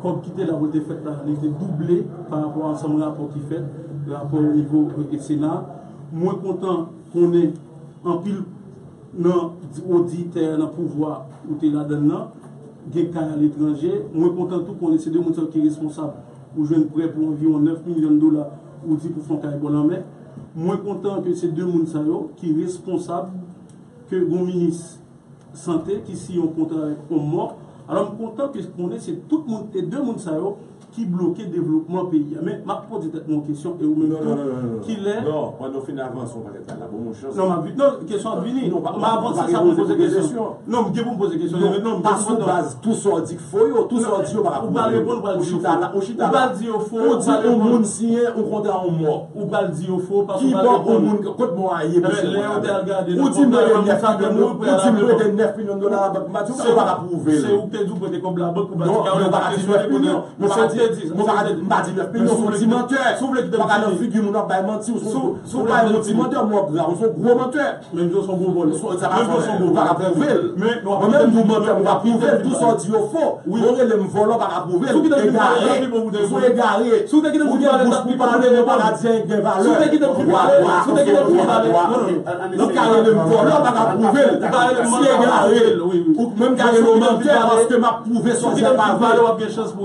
kòb ki te la pou l te fèt la, li te double pa rapò a ansanm rapò ki fèt, rapò o nivo, e, Sena. Mwen kontan konnen anpil nan oditè nan pouvwa ou te ladann nan, gen kay aletranje. Mwen kontan tou konnen se de moun sa yo ki responsab pou jwenn prè pou anviwon nèf milyon dola ou di pou fè yon kay bò lanmè. Mwen kontan ke se de moun sa yo ki responsab ke gon minis sante ki siyen yon kontra avèk yon mò. Alò, m kontan ke konnen se tout moun, e de moun sa yo ki bloke devlopman peyi a. Men, m ap poze tèt mwen yon kesyon, e ou menm tou, kilè... Non, pandan w fin avanse yon pakèt bagay la, ban m yon chans. Non, m ap vin, non, kesyon ap vini. Non, pa, m a avanse sa pou m poze kesyon. Non, m gen pou m poze kesyon. Non, m gen pou m poze. Tou sa w di k fo yo, tou sa w di yo pa ka pwouve. Ou pral reponn, ou pral di yo fo. Ou pral di yo fo, ou pral di yo fo. Ou di yon moun siyen yon kontra yon mò. Ou pral di yo fo, paske ou pral reponn. Ki bò yon moun, kot mò a ye pou siyen konsa? Ou di m prete nèf milyon dola, ou di m prete nèf milyon dola labank, m pa di w pa ka pwouve l. Se ou ki te di w prete kòb labank pou bati kay. Non, men w pa ka di nèf milyon. Men w pa ka di, men w pa ka di, m pa di nèf milyon, se yon ti mantè. W pa ka nan figi moun w ap bay manti, ou se yon, ou pa yon ti mantè, mò gra, ou se yon gwo mantè. Menm jan w se yon gwo vòlè. Sa pa fè, ou pa ka pwouve l. Mwen menm, m di w mantè, m pa pwouve l. Tou sa w di yo fo. Ou rele m vòlè, w pa ka pwouve l. Egare. Ou se egare. Ou gen bouch pou pale, men w pa ka di anyen ki gen valè. Wa, wa, wa. Ou ka rele m vòlè, w pa ka pwouve l. Si egare. Ou menm ka rele m mantè, paske m ap pwouve sa w di a pa vre.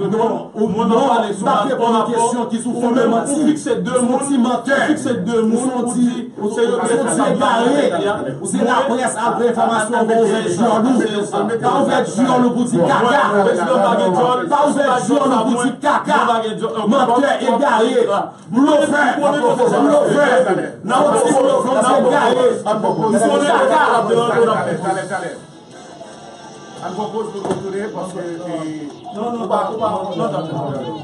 Non, ou, non, m ap reponn yon kesyon ki sou fondman manti. Ou se yon ti mantè. Ou se yon ti egare. Ou se laprès al pran enfòmasyon, pa ouvè dyòl ou. Pa ouvè dyòl ou pou di kaka. Pa ouvè dyòl ou pou di kaka. Mantè, egare, blofè, blofè. Ou se ti blofè, ou se egare. Ou se kaka. Ann pran poz pou nou tounen, paske, e, non, non, ou pa, ou pa, non, non, non.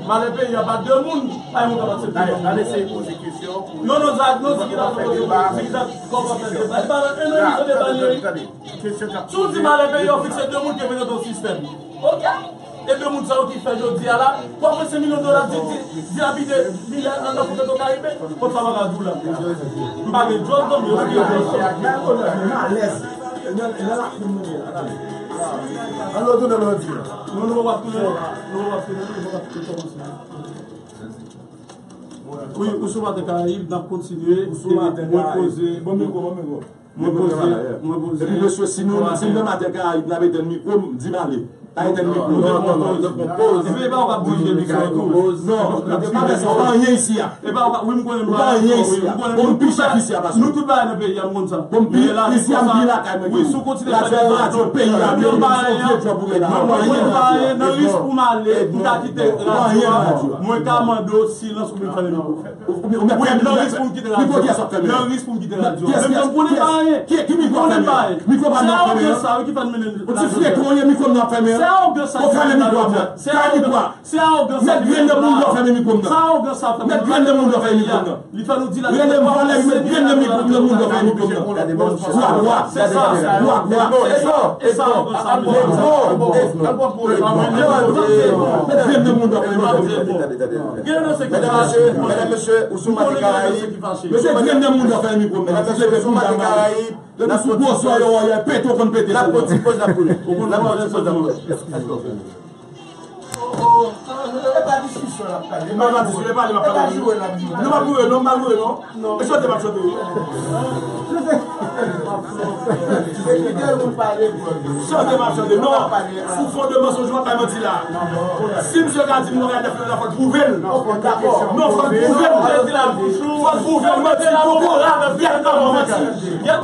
Malè peyi a pa de moun, pa yon moun k ap aksepte. Ann eseye poze kesyon pou... Non, non, sa, non, se ki ta poze, se ki ta kòmanse deba. E pa, e non, se deba li ye. Si w di malè peyi a, w fikse de moun ki reprezante yon sistèm. Oke. E de moun sa yo ki fè jodi a la, twa pwen senk milyon dola di, di, dilapide, milya nan, nan Fon Petwokaribe, kot sa m ka di w la. M pa gen djòl, non, men yo fè. Ann retounen lòdi a. Non, nou pa tounen, nou pa tounen, nou pa tounen. Wi, ou sou Maten Karayib, n ap kontinye. Ou sou Maten Karayib. Mwen poze. Bon mikwo, bon mikwo. Mwen poze, mwen poze. Epi mesye, si nou, si nou nan Maten Karayib, n ap etenn mikwo m, di m ale. Pa etenn mikwo. Non, non, non, non, non. Epi e pa ou k ap dirije emisyon an tou. Non, nou te pa fè sa, ou pa anyen isi a. E pa ou k ap, wi, m konnen m pa anyen isi a. Bon, m pi chèf isi a pase w. Nou tout bagay nan peyi a, m konn sa. Bon, m pi, isi a m pi lakay mwen ke ou. Wi, si w kontinye fè de radyo peyi a, m pa anyen. Mwen pa anyen, nan risk pou m ale, m ta kite radyo a. Mwen ka mande w silans pou m fèmen mikwo. Ou, ou, ou mèt fèmen mikwo. Nan risk pou m kite radyo. Nan risk pou m kite radyo. Menm jan m konnen pa anyen. Ki, ki mikwo ap fèmen? Mikwo pa nan fèmen. Se arogans sa, wi, ki fè n mennen. Ou ti frekan w ye, mikwo m nan ap fèmen. Se arogans sa ki fè n mennen. Ou fèmen mikwo a. Se arogans sa ki fè n mennen. Mèt grenn nan moun nan fèmen mikwo m nan. Se arogans sa fè n mennen. Mèt grenn nan moun nan fèmen mikwo m nan. Li fè nou di la. Rele m vòlè, mèt grenn nan mikwo m nan, moun nan fèmen mikwo m nan. Gwa, gwa. Se sa. Gwa, gwa. E sa, e sa, e sa. Mèt grenn nan moun nan fèmen mikwo m nan. Gen nan se ki fache. Medam, mesye, ou sou Maten Karayib. Mesye, grenn nan moun nan fèmen mikwo m nan. Medam, mesye, ou sou Maten Karayib. Depi sou gwo zòrèy yo, yo pete, ou konn pete sou mwen. N ap pran ti poz, n ap tounen. N ap pran ti poz, n ap tounen. E pa diskisyon l ap pale. M pa diskisyon, e pale m ap pale. E pa joure l ap joure. Non, m pa joure, non, m pa joure, non. E chante m ap chante. Chante m ap chante, non. Sou fon de mansonj, w ap bay manti la. Si misye ka di m nou ka dèf la, fò l pwouve l. Non, fò l pwouve l. Fò l pwouve l, manti, poko la, gèt kòman manti. Nan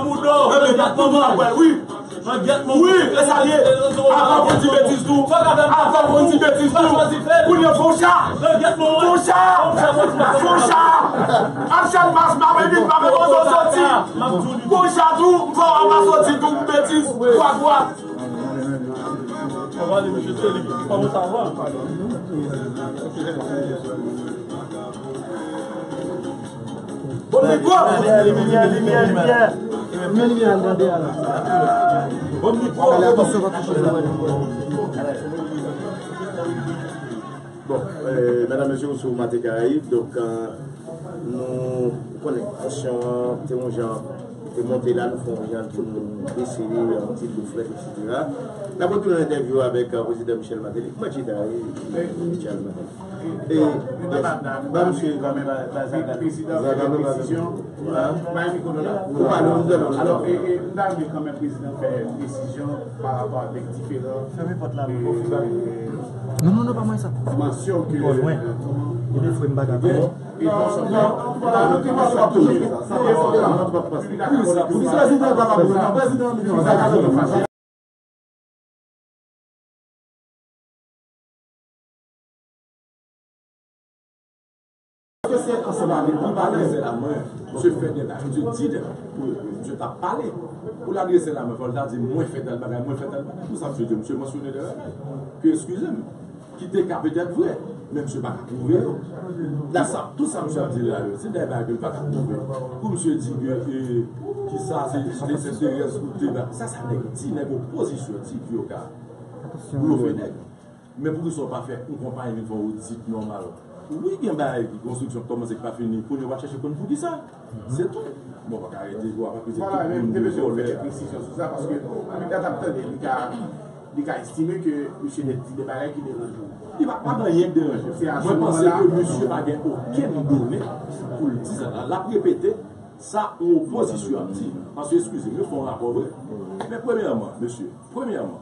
bouda w. Nan bouda w. Wi. Nan gèt mwen. Wi, e sa l ye. Avan pou di betiz tou. Avan pou di betiz tou. Kounye a fon cha. Fon cha. Fon cha. Ap chan mas, m ap evit, m ap evit soti. Fon cha tou, m fò w ap soti tou pou betiz. Kwa, kwa. Kòman sa va? Bon, li gwo. Limyè, limyè, limyè, limyè. Men limyè a gade a la. Bon, li gwo. Bon, euh, medam, mesye, ou sou Maten Karayib, donk, euh, nou konnen tansyon an te yon jan, te monte la, nou fè yon jan pou nou eseye, euh, ti dlo frèt, etsetera. N ap retounen nan entèvyou avèk, euh, prezidan Michel Martelly. Kòman chita, euh, Michel Martelly? E, ban misye, ban misye, ba Zaga, Zaga, ba misye. Ou pale, ou pale. Alò, e, e, m ta renmen kanmenm prezidan fè presizyon pa rapò avèk diferan. Fèmen pòt la, non, non, non, pa mwen sa. Mansyon ke, kòman? Gen de frè m pa ka. E non sèlman, prezidan pa ka. Paske se ansanm avèk li, pa lè. Adrese la mwen, misye fè de bagay, misye di de, misye t ap pale. Pou l adrese la mwen, fò l ta di, mwen fè tèl bagay, mwen fè tèl bagay. Pou sa, misye di, misye mansyone de bagay. Ke, eskize m, ki te ka petèt vre, men misye pa ka pwouve yo. La, sa, tout sa misye ap di la yo, se de bagay ke l pa ka pwouve. Pou misye di ke, e, ki sa, se, se, se enterès ou te ba. Sa, sa nèg di, nèg opozisyon di ke yo ka blofe nèg. Men poukisa w pa fè yon konpayi vin fè yon odit nòmal? Wi, gen bagay ki konstriksyon k kòmanse k pa fini, kounye a w ap chèche konn poukisa. Se tou. Bon, w pa ka rete, w ap akize tout moun de vòlè. Vwala, men m te bezwen fè kèk presizyon sou sa, paske anpil tan t ap tande, li ka, li ka estime ke misye te di de bagay ki deranje w. Li pa, pa gen anyen k deranje m. Mwen panse ke misye pa gen okenn done pou l di sa la. L ap repete sa yon opozisyon ap di. Paske, eskize m, yo fè yon rapò vre. Men premyèman, mesye, premyèman,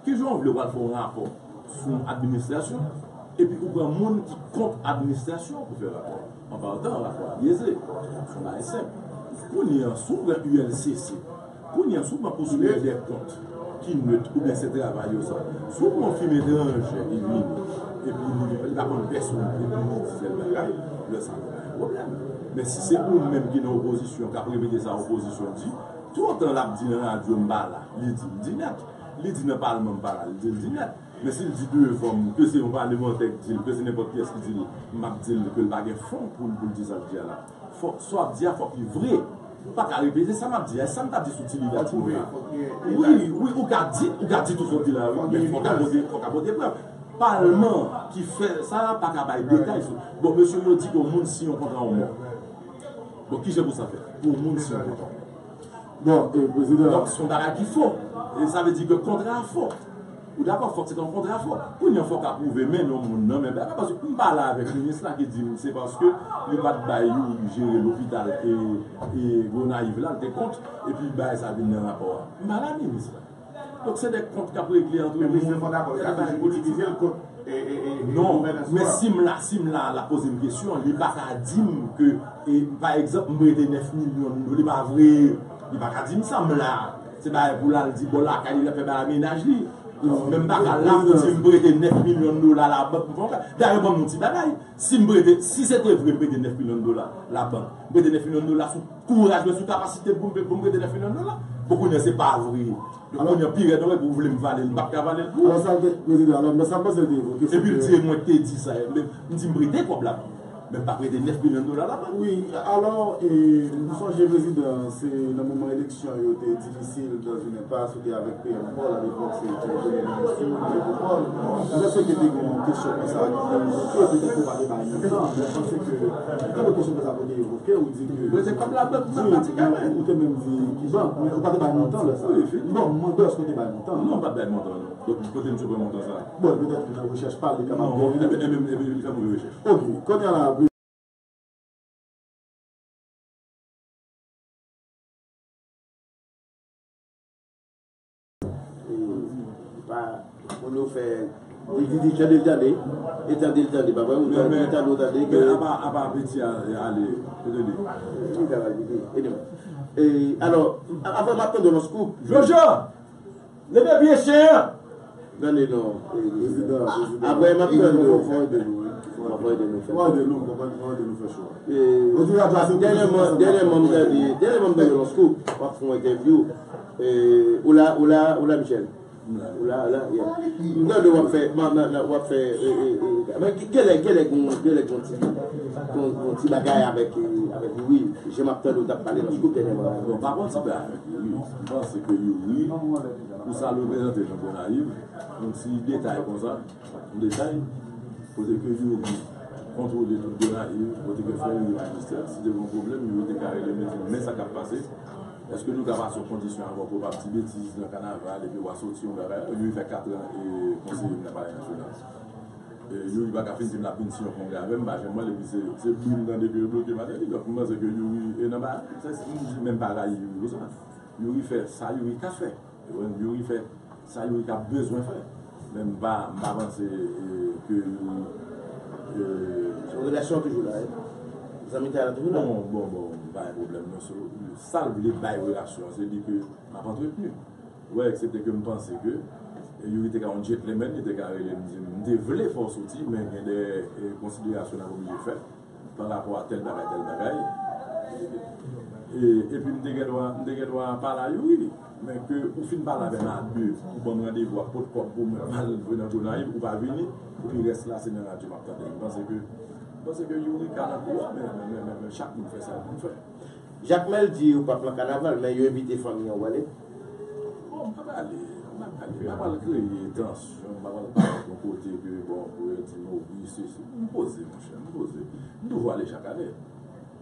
kijan w vle w al fè yon rapò sou yon administrasyon, epi ou pran moun ki kont administrasyon pou fè rapò? An patan, rapò a byeze. Se yon bagay senp. Kounye a, si w pran U L C C, kounye a, si w pran Contrôleur des comptes, ki nèt, oubyen se travay yo sa. Si w pran yon fim etranje, li vini, epi li, li pa konn pèsonn, epi li di tèl bagay, lè sa, nou gen yon pwoblèm. Men si se ou menm ki nan opozisyon, k ap repete sa opozisyon di, toutotan l ap di nan radyo, m pa la, li di, m di nèt. Li di nan palman, m pa la, li di, li di nèt. Men si l di devan m, ke se yon palemantè k di l, ke se nenpòt kiyès ki di l, m ap di l ke l pa gen fon pou l, pou l di sa l di a la. Fòk, sa w ap di a, fòk li vre. Ou pa ka repete sa m ap di a, sa m t ap di sou Ti Liv la, Ti Liv la. Wi, wi, ou ka di, ou ka di tout sa w di la, wi, men fòk w ka pote, fòk w ka pote prèv. Palman ki fè sa a pa ka bay detay sou. Bon, mesye yo di ke yon moun siyen yon kontra yon mò. Bon, kijan pou sa fèt? Pou yon moun siyen yon kontra yon mò. Bon, e, prezidan. Donk, se yon bagay ki fo. E sa vle di ke kontra a fo. Ou dakò, fòk se te yon kontra fo. Kounye a fòk w ka pwouve men non moun nan, men bagay, paske m pale avèk minis la ki di m se paske yo pa t bay Youri jere lopital e, e Gonayiv la, l te kont, epi bagay sa vin nan rapò a. M pale a minis la. Donk, se de kont k ap regle ant moun. Men prezidan, fò dakò, yo ka toujou itilize l kont, e, e, e, e gouvènans yo a. Non, men si m la, si m la, l ap poze m kesyon, li pa ka di m ke, e, pa egzanp, m prete nèf milyon dola, li pa vre. Li pa ka di m sa, m la. Se bagay pou l al di bò lakay li, l ap fè bagay mennaj li. Men m pa ka la pou di m prete nèf milyon dola labank, m fè yon bagay. Dayè, ban m yon ti bagay. Si m prete, si se te vre m prete nèf milyon dola labank, m prete nèf milyon dola sou kouraj mwen, sou kapasite m pou m, pou m prete nèf milyon dola. Bon, kounye a se pa vre. Donk, kounye a pi rèd ankò, epi ou vle m vale l, m p ap ka vale l pou ou. Alò, sa vle, prezidan, alò, mwen, sa m panse l te evoke, se ke... Epi l di, e mwen k te di sa, men m di m prete kòb labank. Men m pa prete nèf milyon dola labank. Wi, alò, e, m sonje, prezidan, se nan moman eleksyon yo te difisil, dans une impasse, ou te avèk P M Paul, alepòk se te premye minis ou, ou te pou Paul. Mwen panse ke te gen yon kesyon konsa ki te evoke, petèt ou pa te bay montan, men mwen panse ke, gen yon kesyon konsa kote evoke, ou di ke, di, ou te menm di ki bank, men ou pa te bay montan lè sa. Bon, m mande èske ou te bay montan. Non, m pa t bay montan, non. Donk, kote misye pran montan sa? Bon, petèt nan rechèch pa l, li kapab gen. Non, ebyen, ebyen, ebyen, li fè move rechèch. Ok, kounye a la, E, pa, moun yo fè, li di, li tande, li tande, e tande, li tande, pa vre, ou tande, li tande, ou tande, men, men, apa, apa piti a, ale, kote li? Li travay piti, anyway. E, alò, a-, avan m ap tande yon scoop. Jojo! Leve pye chen an! Tande non. Prezidan, prezidan. Apre, m ap tande. Fò, fò ede nou, wi. Fò ede nou, fò ede nou, fò ede nou fè chwa. Dènyèman, dènyèman, m tande, dènyèman, m tande yon scoop, w ap fè yon entèvyou. E, ou la, ou la, ou la, Michel? M la. Ou la, ou la, yeah. M tande w ap fè, w ap fè, e, e, e, men genlè, genlè, gon, genlè, gon ti, gon, gon ti bagay avèk, e, avèk Youri. Jan m ap tande w t ap pale nan scoop dènyèman. Bon, pa gon ti bagay avèk Youri. M panse ke Youri, pou sa l reprezante nan Gonayiv, yon ti detay konsa, yon detay, kote ke Youri kontwole tout Gonayiv, kote ke frè Youri majistra, si te gen yon pwoblèm, Youri te ka rele m, li di m, men sa k ap pase, èske nou ka pase yon kondisyon avè w pou w pa ap di betiz nan kanaval, epi w a soti yon bagay, Youri fè katran, e, konseye m nan Palè Nasyonal. E, Youri pa ka fin di m l ap vin si yon kongrè avè m, m pa janm wè l, epi se, se bri m tande ke yo bloke Martelly. Donk, m panse ke Youri, e, nan bagay, se, se, m di menm pa rayi Youri konsa. Youri fè sa Youri ka fè. Ou konprann? Youri fè sa Youri ka bezwen fè. Men m pa, m pa panse, e, ke Youri, e, relasyon an toujou la, wi. Zanmitay la toujou la. Bon, bon, bon, m pa gen pwoblèm non, so, sa l vle bay relasyon an, se li ke m ap antretni. Ou wè, eksepte ke m panse ke, e, Youri te ka yon gentleman, li te ka rele m, di m, m te vle fè w soti, men gen de, e, konsiderasyon n ap oblije fè pa rapò a tèl bagay, tèl bagay. E, epi m te gen dwa, m te gen dwa pale a Youri. Men ke ou fin pale avè m a de, ou ban m randevou ap pot kòb pou mwen, m al jwe nan Gonayiv, ou pa vini, epi rès la se nan radyo m ap tande. M panse ke, m panse ke Youri ka nan kou a, men, men, men, men, men chak moun fè sa l konn fè. Jakmèl di ou p ap nan kanaval, men yo envite fanmi an, ou ale? Bon, m p ap ale, m p ap ale, m pa pral kreye tansyon, m pa pral parèt yon kote ke, bon, pou yo di m, o, wi, se, se, m poze, monchè, m poze. M toujou ale chak ane.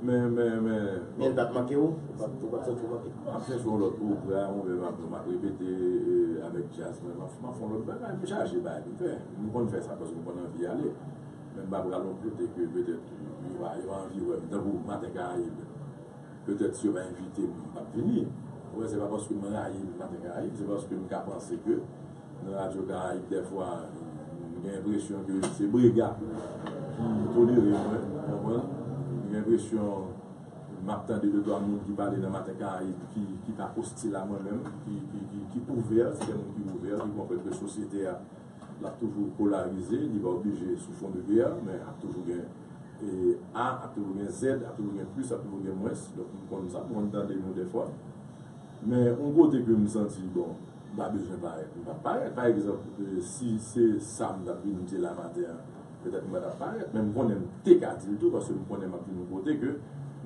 Men, men, men. Men l p ap manke w? Ou p ap, ou p ap santi w manke? M ap chèche yon lòt pwogram, oubyen m ap, m ap repete, e, avèk djaz mwen, m ap, m ap fè yon lòt bagay, m chaje bagay pou m fè. M konn fè sa paske m konn anvi ale. Men m pa pral yon kote ke petèt yo va, yo va anvi wè m, tankou Maten Karayib. Petèt si yo pa envite m, m p ap vini. Ou wè, se pa paske m rayi Maten Karayib, se paske m ka panse ke nan Radyo Karayib, dèfwa, m gen enpresyon ke se brega ki tolere mwen, ou konprann? M gen enpresyon m ap tande de twa moun ki pale nan Maten Karayib ki, ki pa ostil a mwen menm, ki, ki, ki, ki ouvè, se de moun ki ouvè, ki konprann ke sosyete a l ap toujou polarize, li pa oblije sou fon de gè, men ap toujou gen, e, A, ap toujou gen Z, ap toujou gen plis, ap toujou gen mwens. Donk, m konn sa, m konn tande nou dèfwa. Men, yon kote ke m santi, bon, m pa bezwen parèt, m p ap parèt. Pa egzanp, e, si se sa m t ap vin di la maten an, petèt m pa t ap parèt, men m konnen m te ka di l tou, paske m konnen m ap vin yon kote ke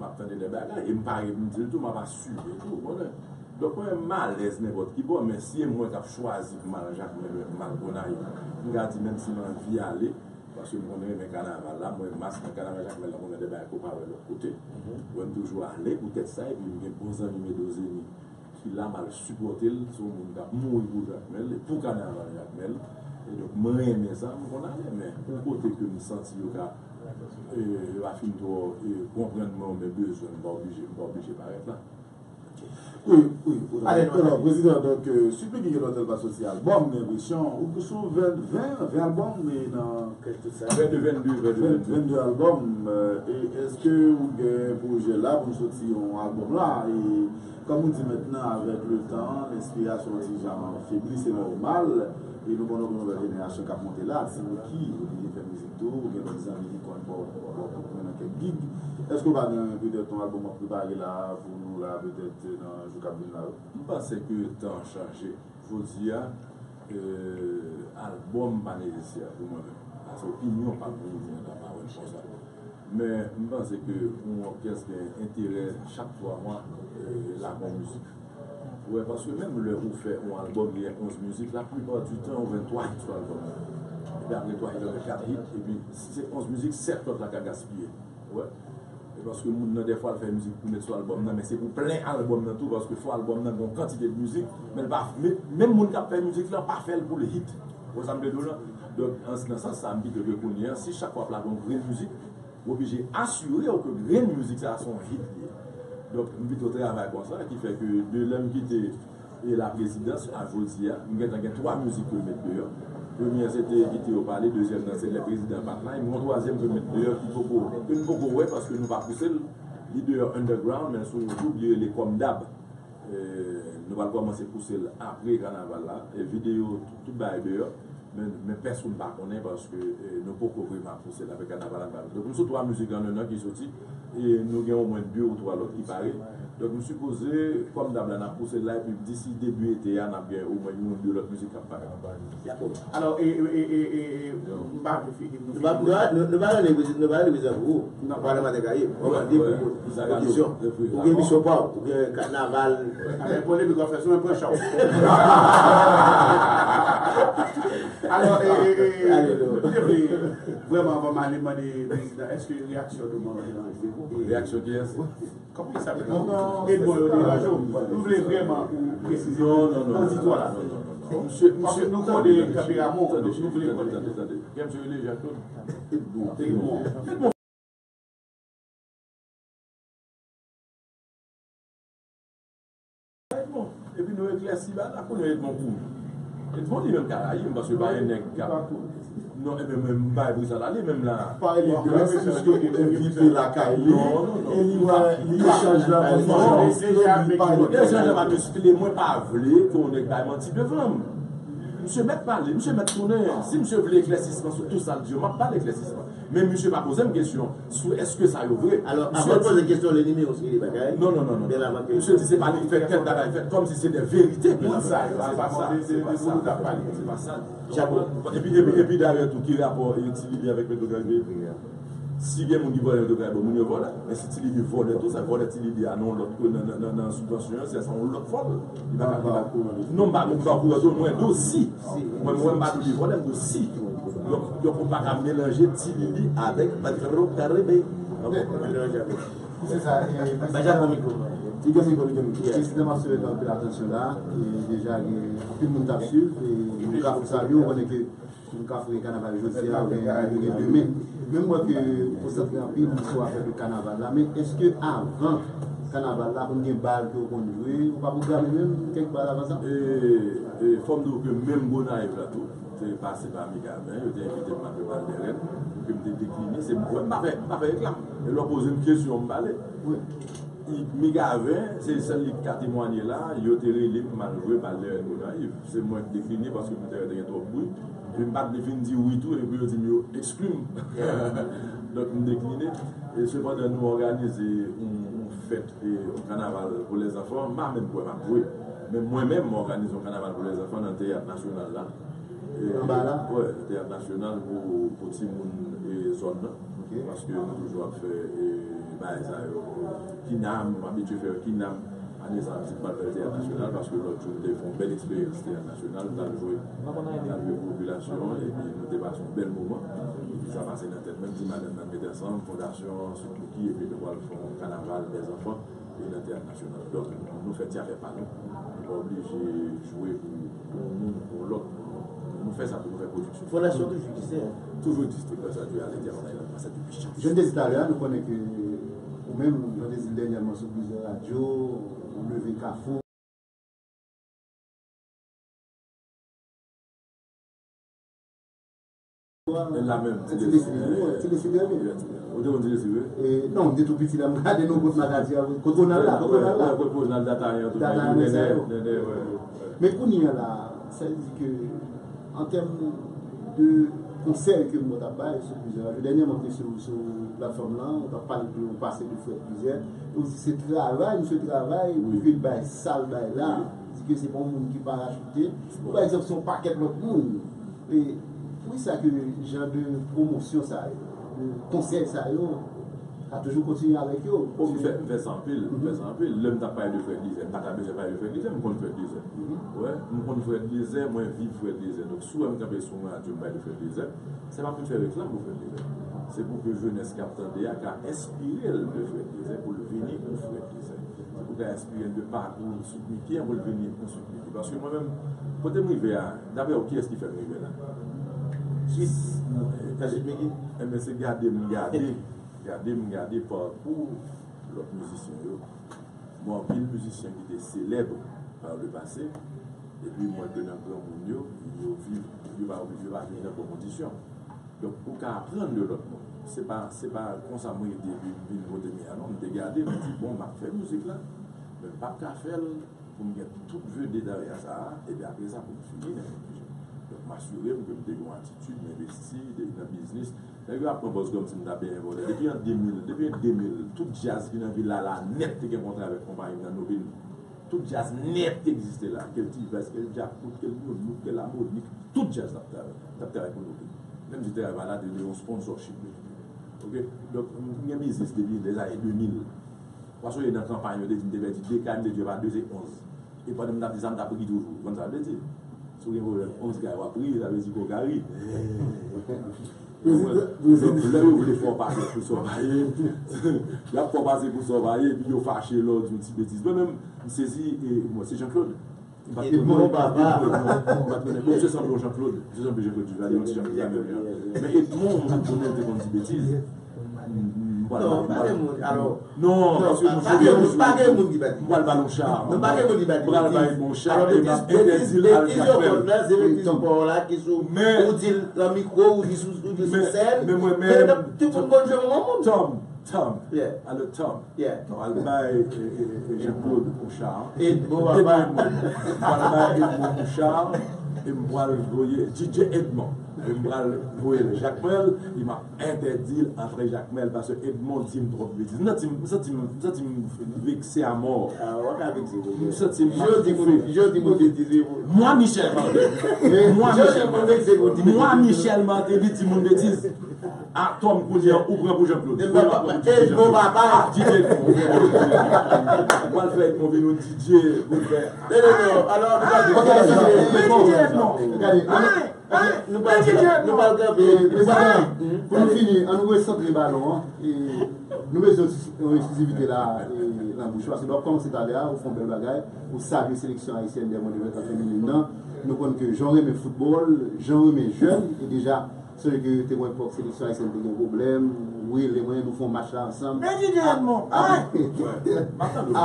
m ap tande de bagay, e m pare pou m di l tou, m ap asire tou, ou konnen. Donk, mwen, m alèz nenpòt ki bò, men si e mwen k ap chwazi pou m al Jakmèl, m al Gonayiv, m ka di, menm si m anvi ale, paske m konn renmen kanaval la, mwen, mas nan kanaval Jakmèl la, mwen wè de bagay ke w pa wè lòt kote. Mwen, m toujou ale poutèt sa, epi m gen bon zanmi Medo Zeni ki la, m al sipòte l, se yon moun k ap mouri pou Jakmèl, e pou kanaval Jakmèl. E donk, mwen renmen sa, m konn ale, men yon kote ke m santi yo ka, e, yo pa fin twò, e, konprann mwen, oubyen bezwen m, m pa oblije, m pa oblije parèt la. Wi, wi, wi. Alò, prezidan, donk, e, Sweet Micky gen lontan l pa soti albòm, gen enpresyon, ou sou ven, ven, ven albòm, e nan Vennde, vennde, vennde, vennde. Vennde albòm, e, e èske ou gen pwojè la pou n soti yon albòm la? E kòm ou di mentnan, avèk letan, lenspirasyon an ti jan febli, se nòmal. E nou konnen gen yon nouvèl jenerasyon k ap monte la, Sweet Micky, ou oblije fè mizik tou, ou gen lòt zanmi ki konn ba w, ba w kout men nan kèk gig. Èske ou pa gen petèt yon albòm w ap prepare la pou nou la, petèt nan jou k ap vin la yo? M panse ke tan an chanje. Jodi a, e, albòm pa nesesè pou mwen menm. Sa se opinyon pa m, m di mwen ta pa wè l konsa. Men m panse ke yon òkès gen enterè chak twa mwa, e, lage yon mizik. Wè, paske menm lè ou fè yon albòm, gen onz mizik, laplipa di tan, ou jwenn twa hit sou albòm nan. Epi apre twa hit, ou jwenn kat hit, epi si se onz mizik, sèt lòt la ka gaspiye. Wè. E paske moun nan, dèfwa, l fè mizik pou met sou albòm nan, men se pou plen albòm nan tou, paske fò albòm nan gen yon kantite de mizik, men l pa, men, menm moun k ap fè mizik lan pa fè l pou l hit. Ou wè sa m vle di w lan? Donk, an, nan sans sa, m pito ke kounye a, si chak fwa w ap lage yon grenn mizik, ou oblije asire w ke grenn mizik sa a se yon hit li ye. Donk, m pito travay konsa, ki fè ke de lè m kite e la prezidans a jodi a, m gentan gen twa mizik ke m met deyò. Premye se te Kite yo pale, dezyèm nan se Lè prezidan pa t la, e m gen yon twazyèm ke m met deyò ki poko, ke m poko wè paske nou pa pouse l. Li deyò underground, men sou YouTube, li rele Kòm Dab. E, nou pral kòmanse pouse l apre kanaval la. E videyo, tout, tout bagay deyò. Men, men pèsonn pa konnen paske, e, nou poko vrèman pouse l apre kanaval la. Donk, m sou twa mizik an, an ki soti. E nou gen omwen de ou twa lòt ki pare. Donk, m sipoze, kòm dab la, n ap pouse l la, epi disi debi ete a, n ap gen omwen youn ou de lòt mizik k ap pare. Dakò. Alò, e, e, e, e, e, e, m pa vle fini, nou Nou pa, fini. nou pa, nou, nou pa rele prezidan, nou pa rele prezidan pou ou. Non. Pale maten kaye. Ou mande pou, pou, pou kondisyon. Ou gen misyon pa w, ou gen kanaval. Avèk polemik w ap fè sou mwen, pran chay w. Alò, e, e, e, Ale, non. m te vle vrèman, anvan m ale, mande prezidan, èske reyaksyon nou mande nan Facebook? Reyaksyon kiyès? Kòman sa fè? Edmond yo deranje w. M vle vrèman ou presize Non, non, non, non, oditwa la. non, non, non, non. Misye, Paske misye, nou tande, konnen tande, tanperaman w, tande, donk nou vle tande, konnen. tande, tande. Kiyès misye rele? Jean Claude? Edmond. Edmond. Edmond. Edmond. Epi nou eklèsi bagay la, kounye a Edmond kouri. Edmond li menm ka rayi m, paske pa gen nèg k ap Non, ebyen, men, m bay pou sa la, li menm la. Pale de grès, piske ou envite lakay li, Non, non, non. e li wè, li echanj la, Non. kondisyon, li pa Echanj la pa miskile, mwen pa vle ke yon nèg bay manti devan m. Misye mèt pale, misye mèt konnen. Si misye vle eklèsisman sou tout sa l di yo, m ap ba l eklèsisman. Men misye pa poze m kesyon sou èske sa yo vre. Alò, Misye avan l di poze kesyon, le nimewo se li bagay. Non, non, non, non. Bèl avan ke Misye di se pa li k fè tèl bagay fèt, kòmsi se de verite pou l fè. Se pa sa, se pa sa, se pa sa. Se pa sa. Chapo. Epi, epi, epi dayè tou, ki rapò e Ti Lili avèk Petro Caribe? Si gen moun ki vòlè Petro Caribe, moun yo vòlè. Men si Ti Lili vòlè tou, sa vòlè Ti Lili a nan yon lòt ko-, nan, nan, nan, nan sibvansyon an, se sa yon lòt vòl. Li pa ka, li pa, non, m pa, m pa kouran tou, mwen di w si. Mwen, mwen, m pa di w li vòlè, m di w si. Donk, donk, ou pa ka melanje Ti Lili avèk Petro Caribe. Se sa, e, Ba Jack yon mikwo. Li gen mikwo, li gen mikwo. Prezidan, m ap souleve anpil atansyon la, e deja gen anpil moun k ap swiv, e nou ka salye w, konnen ke nou ka fè kanaval jodi a, oubyen nou gen demen. Men m wè ke ou konsantre anpil sou afè de kanaval la, men èske avan kanaval la, konn gen bal ke w konn jwe, ou pa pwograme menm kèk bal avan sa? E, e, fò m di w ke menm Gonayiv la tou, te pase pa Migaven, yo te envite m nan bal de rèn, ke m te dekline, se mwen, m pa fè, m pa fè reklam. E lè w poze m kesyon, m pale. Wi. I, Migaven, se sèl li ki ka temwanye la, yo te rele m, m al jwe bal de rèn Gonayiv. Se mwen ki dekline paske m te wè te gen twòp bri. Epi m pa t vle fin di wi tou, epi yo di m yo ekskli m. Donk, m dekline. E sepandan, nou òganize yon, yon fèt, e, yon kanaval pou lèzanfan. M pa menm kwè m ap jwe. Men mwen menm, m òganize yon kanaval pou lèzanfan nan Teyat Nasyonal la. E, Anba la? Wè, Teyat Nasyonal pou, pou timoun, e, zòn nan. Ok. Paske nou toujou ap fè, e, bagay sa yo. Kinam, m abitye fè Kinam. Ane sa a, m di m pral fè Teyat Nasyonal, paske lòt jou, m te fè yon bèl eksperyans Teyat Nasyonal. M t al jwe, m t al jwe pou popilasyon an, epi nou te pase yon bèl moman. Epi sa pase nan tèt mwen, m di madanm nan, mete ansanm, fondasyon, sou Cookie, epi nou pral fè yon kanaval dèzanfan, e nan Teyat Nasyonal. Donk, nou fè ti afè pa nou. Nou pa oblije jwe pou, pou yon moun, pou yon lòt moun. Nou fè sa pou nou fè pwodiksyon. Fondasyon toujou egziste, en? Toujou egziste, grâce à Dieu, à l'Éternel, grâce à Dieu puissant. Jan n te di talè a, nou konnen ke ou menm, jan n te di l dènyèman sou plizyè radyo, ou leve Kafou. E la menm, Ti Lesi. Ti Lesi, wi, Ti Lesi, trè byen. Ou te konn Ti Lesi, wi? E, non, m te tou piti la, m gade nou kot Makadi a, wi. Kot Ronald la, kot Ronald la. Wè, wè, kot Ronald, Datayan, tout Datayan, nèg sa yo. Nènè, nènè, wè, wè. Men kounye a la, sa vle di ke, an tèm de konsèy ke m t ap bay sou plizyè radyo, dènyèman, m te sou, sou platfòm lan, ou t ap pale de yon pase de frè plizyè, e ou di se travay, misye travay, wi, pou ke l bay sa l bay la, wi, di ke se pa yon moun ki parachoute. Wi. Pa egzanp, se yon pakèt lòt moun. E poukisa ke jan de pwomosyon sa yo, de konsèy sa yo, Ka toujou kontinye avèk yo. Bon, m fè, m fè sa anpil, m fè sa anpil. Lè m t ap pale de Frèd Lizè, m pa ta bezwen pale de Frèd Lizè, m konn Frèd Lizè. Wè, m konn Frèd Lizè, mwen viv Frèd Lizè. Donk, si w wè m kanpe sou yon radyo, m pale de Frèd Lizè, se pa pou m fè reklam pou Frèd Lizè. Se pou ke jenès k ap tande a ka enspire l de Frèd Lizè, pou l vini pou Frèd Lizè. Se pou ka enspire l de pakou Sweet Micky an pou l vini pou Sweet Micky. Paske mwen menm, kote m rive a, daprè w, kiyès ki fè m rive la? Sweet, Sweet Micky? Enben, se gade m gade, gade m gade pakou lòt mizisyen yo. Bon, anpil mizisyen ki te selèb par le passé, epi m wè ke nan granmoun yo, yo viv, yo pa, yo pa viv nan bon kondisyon. Donk, ou ka aprann de lòt moun. Se pa, se pa konsa mwen ye depi m vin kote m ye a non. M te gade, m di, bon, m ap fè mizik la, men m p ap ka fè l pou m gen tout vedèt area sa a, epi apre sa pou m fini nan yon boujon. Donk, m asire m ke m te gen yon atitid, m envesti nan biznis. Nèg yo ap pran pòz kòmsi m ta benyen vòlè. Depi an de mil, depi an de mil, tout djaz ki nan vil la, la nèt te gen kontra avèk konpayi m nan Nobin. Tout djaz nèt te egziste la. Ke l T-Vice, ke l Djakout, ke l Nounouk, ke l Lamonik, tout djaz t ap travay, t ap travay pou Nobin. Menm si travay pa la, te gen yon sponsorship. Oke? Donk, m gen biznis depi lèzane de mil. Paske nan kanpay, yo te di m te pèdi de kay, m te di yo pa de, se onz. E pandan m t ap di sa, m t ap ri toujou. Ou konn sa l vle di? Si w gen pwoblèm onz kay w ap ri, sa vle di ke w ka ri. Donk, lè yo vle fè w pase pou sa w pa ye, y ap fè w pase pou sa w pa ye, epi yo fache lè w di yon ti betiz. Mwen menm, m sezi, e, mwen, se Jean Claude. M pa t konnen, m pa t konnen, m pa t konnen. Bon, misye sanble yon Jean Claude. Misye sanble Jean Claude Duvalier, yon ti jan konsa menm jan. Men Edmond, m pa t konnen l te konn di betiz. M, m, m pral, non, m pa gen moun, alò. Non, paske m, pa gen moun, pa gen moun ki pa di. M pral ba l yon cha. Non, pa gen moun ki pa di. M pral ba Edmond yon cha e m ap entèdi l al Jakmèl. Betiz yo konn nan, se betiz pa w la ki sou, ou di l nan mikwo, ou di sou, ou di sou sèn. Men mwen menm, tout moun konn jwe yon moun. Tom, Tom. Alò, Tom. Mwen pral bay, e, e, e, Jean Claude yon cha. Edmond, papa. Edmond. Mwen pral bay Edmond yon cha. E mwen pral voye D J Edmond. E mwen pral voye l Jakmèl. E m ap entèdi l antre Jakmèl paske Edmond di m twòp betiz. M santi m, m santi m, m santi m vekse a mò. Ah, w ap vekse, w ap vekse. M santi m ap toufe. Jodi moun, jodi moun betiz, wi. Mwen, Michel Martelly. Mwen, Michel Martelly. Mwen, Michel Martelly, di moun betiz. A Tom kounye a ou pran pou Jean Claude. Ou pran pou D J Jean Claude. Papa. D J Edmond. Ou pral fè Edmond vin yon D J pou l fè. Non, non, non. Alò, nou pral, nou pral kanpe. Prezidan, pou nou fini, ann nou resantre balon an. E nou bezwen yon eksklizivite la, e, nan bouch ou, paske lè w ap kòmanse talè a, ou fè yon bèl bagay, ou salye seleksyon ayisyèn dè mwen de mèt an feminin nan. Nou konn ke jan w renmen foutbòl, jan w renmen jèn, e deja, sonje ke te gen yon epòk seleksyon ayisyèn te gen pwoblèm, ou rele mwen, nou fè yon match la ansanm.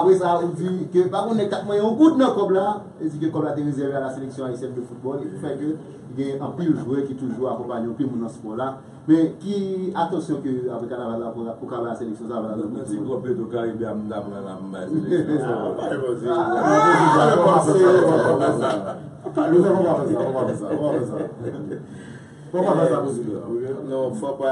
Apre sa, ou di ke pa gen nèg k ap manyen yon goud nan kòb la, e di ke kòb la te rezève a la seleksyon ayisyèn de foutbòl, e ki fè ke gen anpil jwè ki toujou akonpanye anpil moun nan spò la. Men ki atansyon ke apre kanaval la pou, pou ka bay a seleksyon sa va? Nan ti gwòp Petro Caribe a m ta pran la pou m bay seleksyon sa. Ah, pa enposib. Pa enposib. Fò pa fè sa, fò pa fè sa, fò pa fè sa. Fò pa fè sa, prezidan. Non, fò pa.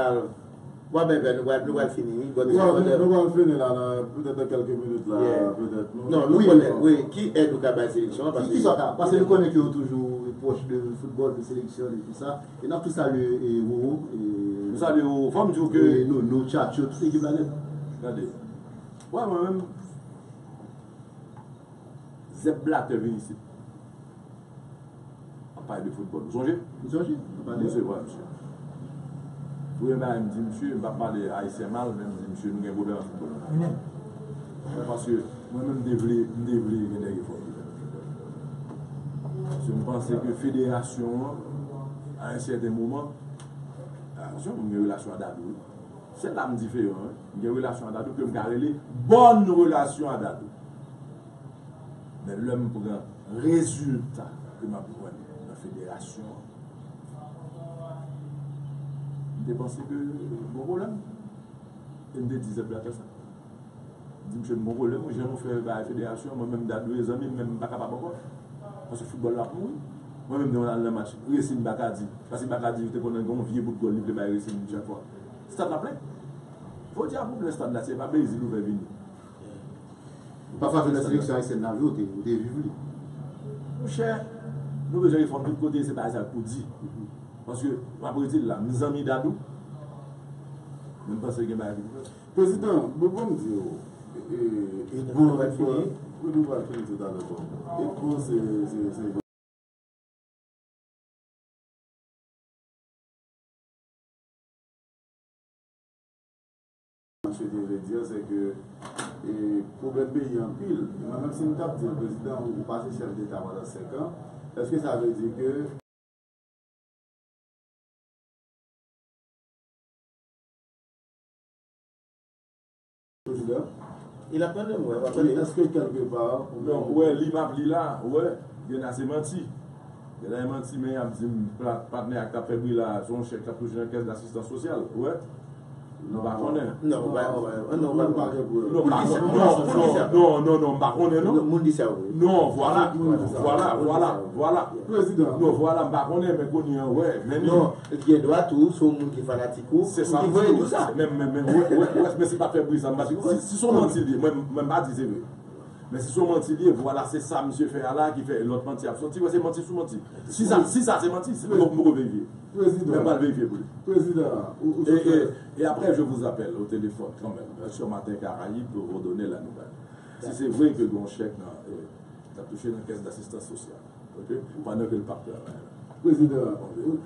Bon, ben, ben, nou pral, nou pral fini, wi. Nou pral fini la, nan, petèt nan kèlke minit la, petèt. Non, nou konnen, wi, ki èd ou ka bay seleksyon an, paske. Ki sa w ka, paske nou konnen ke w toujou pwòch de foutbòl, de seleksyon, de tout sa. E n ap tou salye, e, Roro, e, nou salye Roro. Fò m di w ke, e, nou, nou, Tchatcho, tout ekip la nèt. Gade. Wè, mwen menm, Zèb Blatè vin isit. Ap pale de foutbòl. Ou sonje? M sonje. Nou pale. M resevwa misye. Premye bagay m di misye, m p ap pale ayisyen mal, men m di misye, nou gen pwoblèm ak foutbòl an Ayiti. Paske mwen menm, m te vle, m te vle gen de refòm. Paske m panse ke federasyon an, a yon sèten moman, atansyon, m gen relasyon a Dadou, wi. Se la m diferan, wi. M gen relasyon a Dadou ke m ka rele bòn relasyon a Dadou. Men lè m pran rezilta ke m ap jwenn nan federasyon an, m te panse ke gon pwoblèm. E m te di Zèb Blatè sa. M di, "Mesye, m gon pwoblèm, wi, jan nou fè bagay federasyon an, mwen menm Dadou e zanmi m, men m pa kapab ankò. Paske foutbòl la ap mouri." Mwen menm, m te konn al nan match Racing Bacardie. Paske Bacardie te konn gen yon vye bout gòl li vle bay Racing chak fwa. Stad la plen. Jodi a, pou plen stad la, se pa Brezil ou fè vini. Pafwa, jwè seleksyon ayisyèn nan, ou te, ou te viv li. Monchè, nou bezwen refòm tout kote, se bagay sa pou di. Paske, m ap redi l la, m zanmi Dadou, men m panse gen bagay ki pou fèt. Prezidan, bon, bon, m di w, e, e, e, bon, nou pral fini. Wi, nou pral fini toutalè, bon. E bon, se, se, se Mwen swete vle di a, se ke, e, pwoblèm peyi anpil. Mwen menm si m t ap di l, prezidan, ou pase chèf deta pandan senk an, èske sa vle di ke Prezidan? Il a tande mwen, w ap tande. Èske kèlke pa, ou menm, non, ou wè, li m ap li la, ou wè, gen la se manti. Gen la e manti, men y ap di m pla-, patnè a k t ap fè bri la, se yon chèk k ap touche nan kès dasistans sosyal, ou wè. Nou pa konnen. Non, ou pa, ou pa, non, ou pa konnen. Non, non, non, non, m pa konnen, non. Moun di sa, wi. Non, vwala, vwala, vwala, vwala. Prezidan. Non, vwala, m pa konnen, men kounye a, wè, men li. Non, gen dwa tou, se yon moun ki fanatik ou, ki voye di w sa. Men, men, men, wè, wè, wè, men se pa fè bri sa, m pa di, si, si se yon manti li ye, mwen, mwen m pa di se vre. Men si se yon manti li ye, vwala, se sa misye fè a la ki fè lòt manti ap soti, wè, se manti sou manti. Si sa, si sa se manti, se m poko verifye. Prezidan. Men m pral verifye pou li. Prezidan, ou, ou e, e, e apre, je vous appelle au téléphone quand même, sur Matin Caraïbe, pour vous donner la nouvelle. Si se vre ke gen yon chèk nan, e, k ap touche nan kès dasistans sosyal. Ok? Pandan ke l p ap travay la. Prezidan.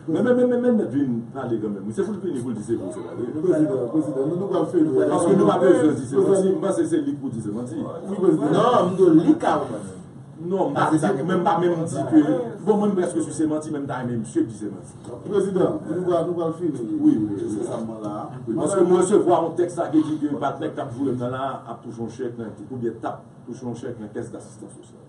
Men, men, men, men, men, mèt vin pale kanmenm. Se pou l vini pou l di se vre, se pa vre. Prezidan, prezidan, nou, nou pral fè nou. Paske nou pa bezwen di se manti. M panse se li k pou di se manti. Wi, prezidan. Non, m di w li ka ou manti. Non, m pa di, men m pa menm di ke, bon, mwen m prèske si se manti, men m ta renmen misye k di se manti. Prezidan, nou pral, nou pral fini. Wi, wi, wi. Paske mwen resevwa yon tèks la ki di ke patnè k t ap joure m nan la ap touche yon chèk nan, oubyen t ap touche yon chèk nan kès dasistans sosyal.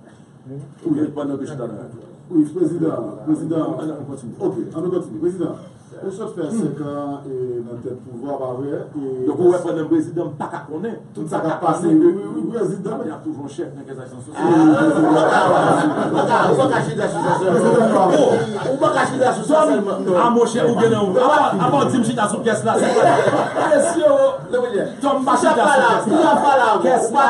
Wi, pandan ke chita nan radyo. Wi, prezidan, prezidan. Ann, ann kontinye. Ok, ann kontinye. Prezidan, ou sot fè senk an, e, nan tèt pouvwa, pa vre? E donk, ou wè pandan prezidan, m pa ka konnen. Tout sa k ap pase, wi, wi, wi, prezidan. Y ap touche yon chèk nan kès dasistans sosyal. Ah, ou pa ka, ou pa ka chita sou sa sèlman. Ou pa ka chita sou sa sèlman. Non. Ah, monchè, ou gen nan ou. Apa, apa w di m chita sou kès la, se pa. Mesye, o. Tòm pa chita sou kès la. Kès la.